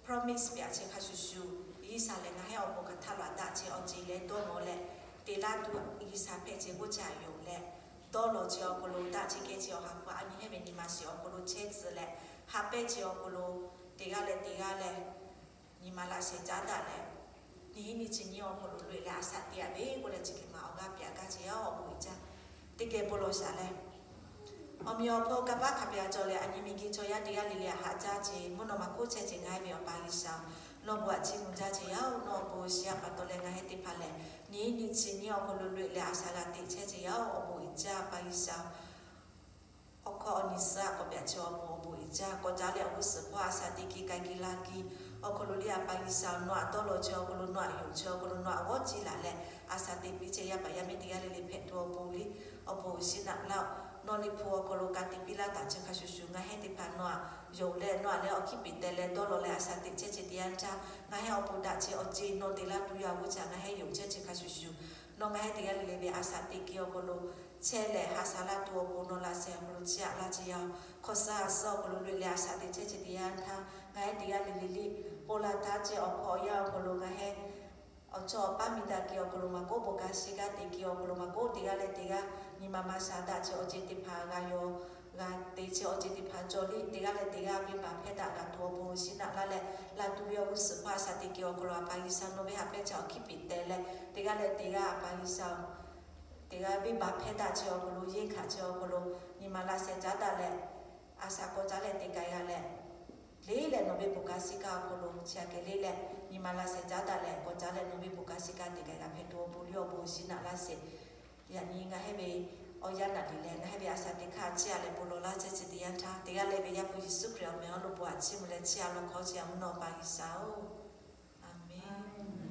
promise piˇ a ceh hk'a shuˍ shuˍ, G'uiˬsha lehˬ ngaˬ heh awˬ pon hk'aˬ htaˇ laꞈ daꞈ ceh awˬ ceuˬ leh dawˇ mawˬ leh, te laˇ tuˬ G'uiˬsha hpehꞈ ceh k'oˆ ceh a yonˍ leh, dawˇ law ceh awˬ hk'aw lo daꞈ ceh kehˬ ceh Awˬ ha hpu a nyi heh ve nyi ma shiˍ awˬ hk'aw lo chehˇ tcuh leh, haꞈ pehnˇ ceh awˬ hk'aw lo teˇ g'aˇ leh teˇ g'aˇ leh nyi ma laꞈ sheh caˉ daꞈ leh, nyi nyi chi nyi awˬ hk'aw lo loꞈ-e leh a shaꞈ teꞈ a ve k'oˆ leh chi hk'e ma awˬ g'aˇ piˇ a gaˇ ceh yaˇ awˬ bon uiˍ jaˇ. Teˇ geh bon lawˬ shaˍ leh, awˬ meꞈ awˬ hpawˇ kanˇ paˆ hk'a pehꞈ a cawˬ leh, a nyi miˬguiˬ chaw yaˇ teˇ g'aˇ le le a haꞈ jaˇ ceh mvuhˇ naw ma hk'oˆ chehˇ ceh ngaˬ heh ve Awˬ pa G'uiˬsha-oˬ, nawˬ bon a ciˉ mvuh jaˇ ceh yaˇ-oˬ. Nawˬ awˬ bon shiˍ a pa taw leh ngaˬ heh teˇ hpaˍ lehˬ, nyi nyi chi nyi awˬ hk'aw lo loꞈ-e leh a shaꞈ g'a teꞈ chehˇ ceh yaˇ-oˬ, awˬ bon uiˍ jaˇ Awˬ pa G'uiˬsha-oˬ. Awˬ hkawˇ awˬ nyi suhˉ k'awꞈ pehꞈ ceh awˬ bon awˬ bon uiˍ jaˇ. K'awꞈ caˉ leh awˬ g'uˇ suhˍ hpawˇ a shaꞈ teꞈ ki k'ai ki la ki awˬ hk'aw lo le, Awˬ pa G'uiˬsha-oˬ, nawˬ htaꞈ dawˇ law ceh awˬ hk'aw lo, nawˬ htaꞈ yonˍ ceh awˬ hk'aw lo, nawˬ htaꞈ g'awˇ ciˇ laˬ leh a shaꞈ teꞈ piˇ ceh yaˇ paˍ yaˇ miˇ teˇ g'aˇ le le hpehꞈ tuˬ awˬ bon liˇ, awˬ bon shiˍ naꞈ laˇ-oˬ. Nawˬ liꞈ hpu awˬ hk'aw lo ka tiꞈ piˇ laˇ taˍ ceh hk'a shuˍ shuˍ, ngaˬ heh teˇ hpaˍ nawˬ htaꞈ yonˍ leh nawˬ htaꞈ leh awˬ hkiˇ piˍ teh leh dawˇ law leh a shaꞈ teꞈ chehˇ ceh teˇ yanˇ htaˇ, ngaˬ heh awˬ pon daꞈ ceh awˬ ceuˬ nawˬ te laˇ tuˬ yaˇ g'uˇ ceh ngaˬ heh yonˍ chehˇ ceh hk'a shuˍ shuˍ, nawˬ ngaˬ heh teˇ g'aˇ le le ve a shaꞈ teꞈ ki awˬ hk'aw lo chehˇ leh ha sha laˇ tuˬ awˬ pon nawˬ laꞈ sheh awˬ hk'aw lo chiˇ aꞈ laˇ ceh yaˇ-oˬ. Hk'awꞈ suhˉ a suhˉ awˬ hk'aw lo loꞈ-e leh a shaꞈ teꞈ chehˇ ceh teˇ yanˇ htaˇ, ngaˬ heh teˇ g'aˇ le le liˇ, ponˬ laˬ taˍ ceh awˬ hkawˇ awˬ yanˇ awˬ hk'aw lo ngaˬ heh awˬ chawˇ awˬ paˇ miˬ daꞈ ki awˬ hk'aw lo maˇ k'oˆ, bon kanˇ shiˍ kanˇ teꞈ ki awˬ hk'aw lo maˇ k'oˆ, teˇ g'aˇ leh teˇ g'aˇ nyi ma maˇ sha daꞈ ceh awˬ ceuˬ teˇ hpaˍ g'a yaw g'a te ceh awˬ ceuˬ teˇ hpaˍ cawˬ liˇ, teˇ g'aˇ leh teˇ g'aˇ venˇbaˆ hpehˇ daꞈ g'a tuˬ awˬ bon shiˍ naꞈ laˇ leh, laˬ tuˬ ve awˬ g'uˇ suhˍ hpawˇ a shaꞈ teꞈ ki awˬ hk'aw lo Awˬ pa G'uiˬsha nawˬ ve haꞈ pehnˇ ceh awˬ hkiˇ piˍ teh leh, teˇ g'aˇ leh teˇ g'aˇ Awˬ pa G'uiˬsha-oˬ, teˇ g'aˇ venˇbaˆ hpehˇ daꞈ ceh awˬ hk'aw lo, yeˇ hkanˍ ceh awˬ hk'aw lo, nyi ma laꞈ sheh caˉ daꞈ leh, a shaꞈ k'awꞈ caˉ leh te k'ai g'a leh, le leh nawˬ ve bon kanˇ shiˍ kanˇ awˬ hk'aw lo chi aꞈ kehˬ le leh, nyi ma laꞈ sheh caˉ daꞈ leh k'awꞈ caˉ leh nawˬ ve bon kanˇ shiˍ kanˇ te k'ai g'a hpehꞈ tuˬ awˬ bon liˇ awˬ bon shiˍ naꞈ laˇ sheˍ. Yaꞈ nyi ngaˬ heh ve awˬ yanˇ naꞈ liꞈ leh ngaˬ heh ve a shaꞈ teꞈ hkanˇ chiˇ aꞈ leh bon lawˬ laˇ chehˇ ceh teˇ yanˇ htaˇ, teˇ g'aˇ leh ve Yaˇ hpu Yeˍsuˆ Hkriꞈ awˬ meh awˬ hk'aw lo bon a ciˉ mvuh leh chiˇ aꞈ lawˬ hkawˇ ceh a mvuhˇ naw Awˬ pa G'uiˬsha-oˬ, Aˍmenˇ.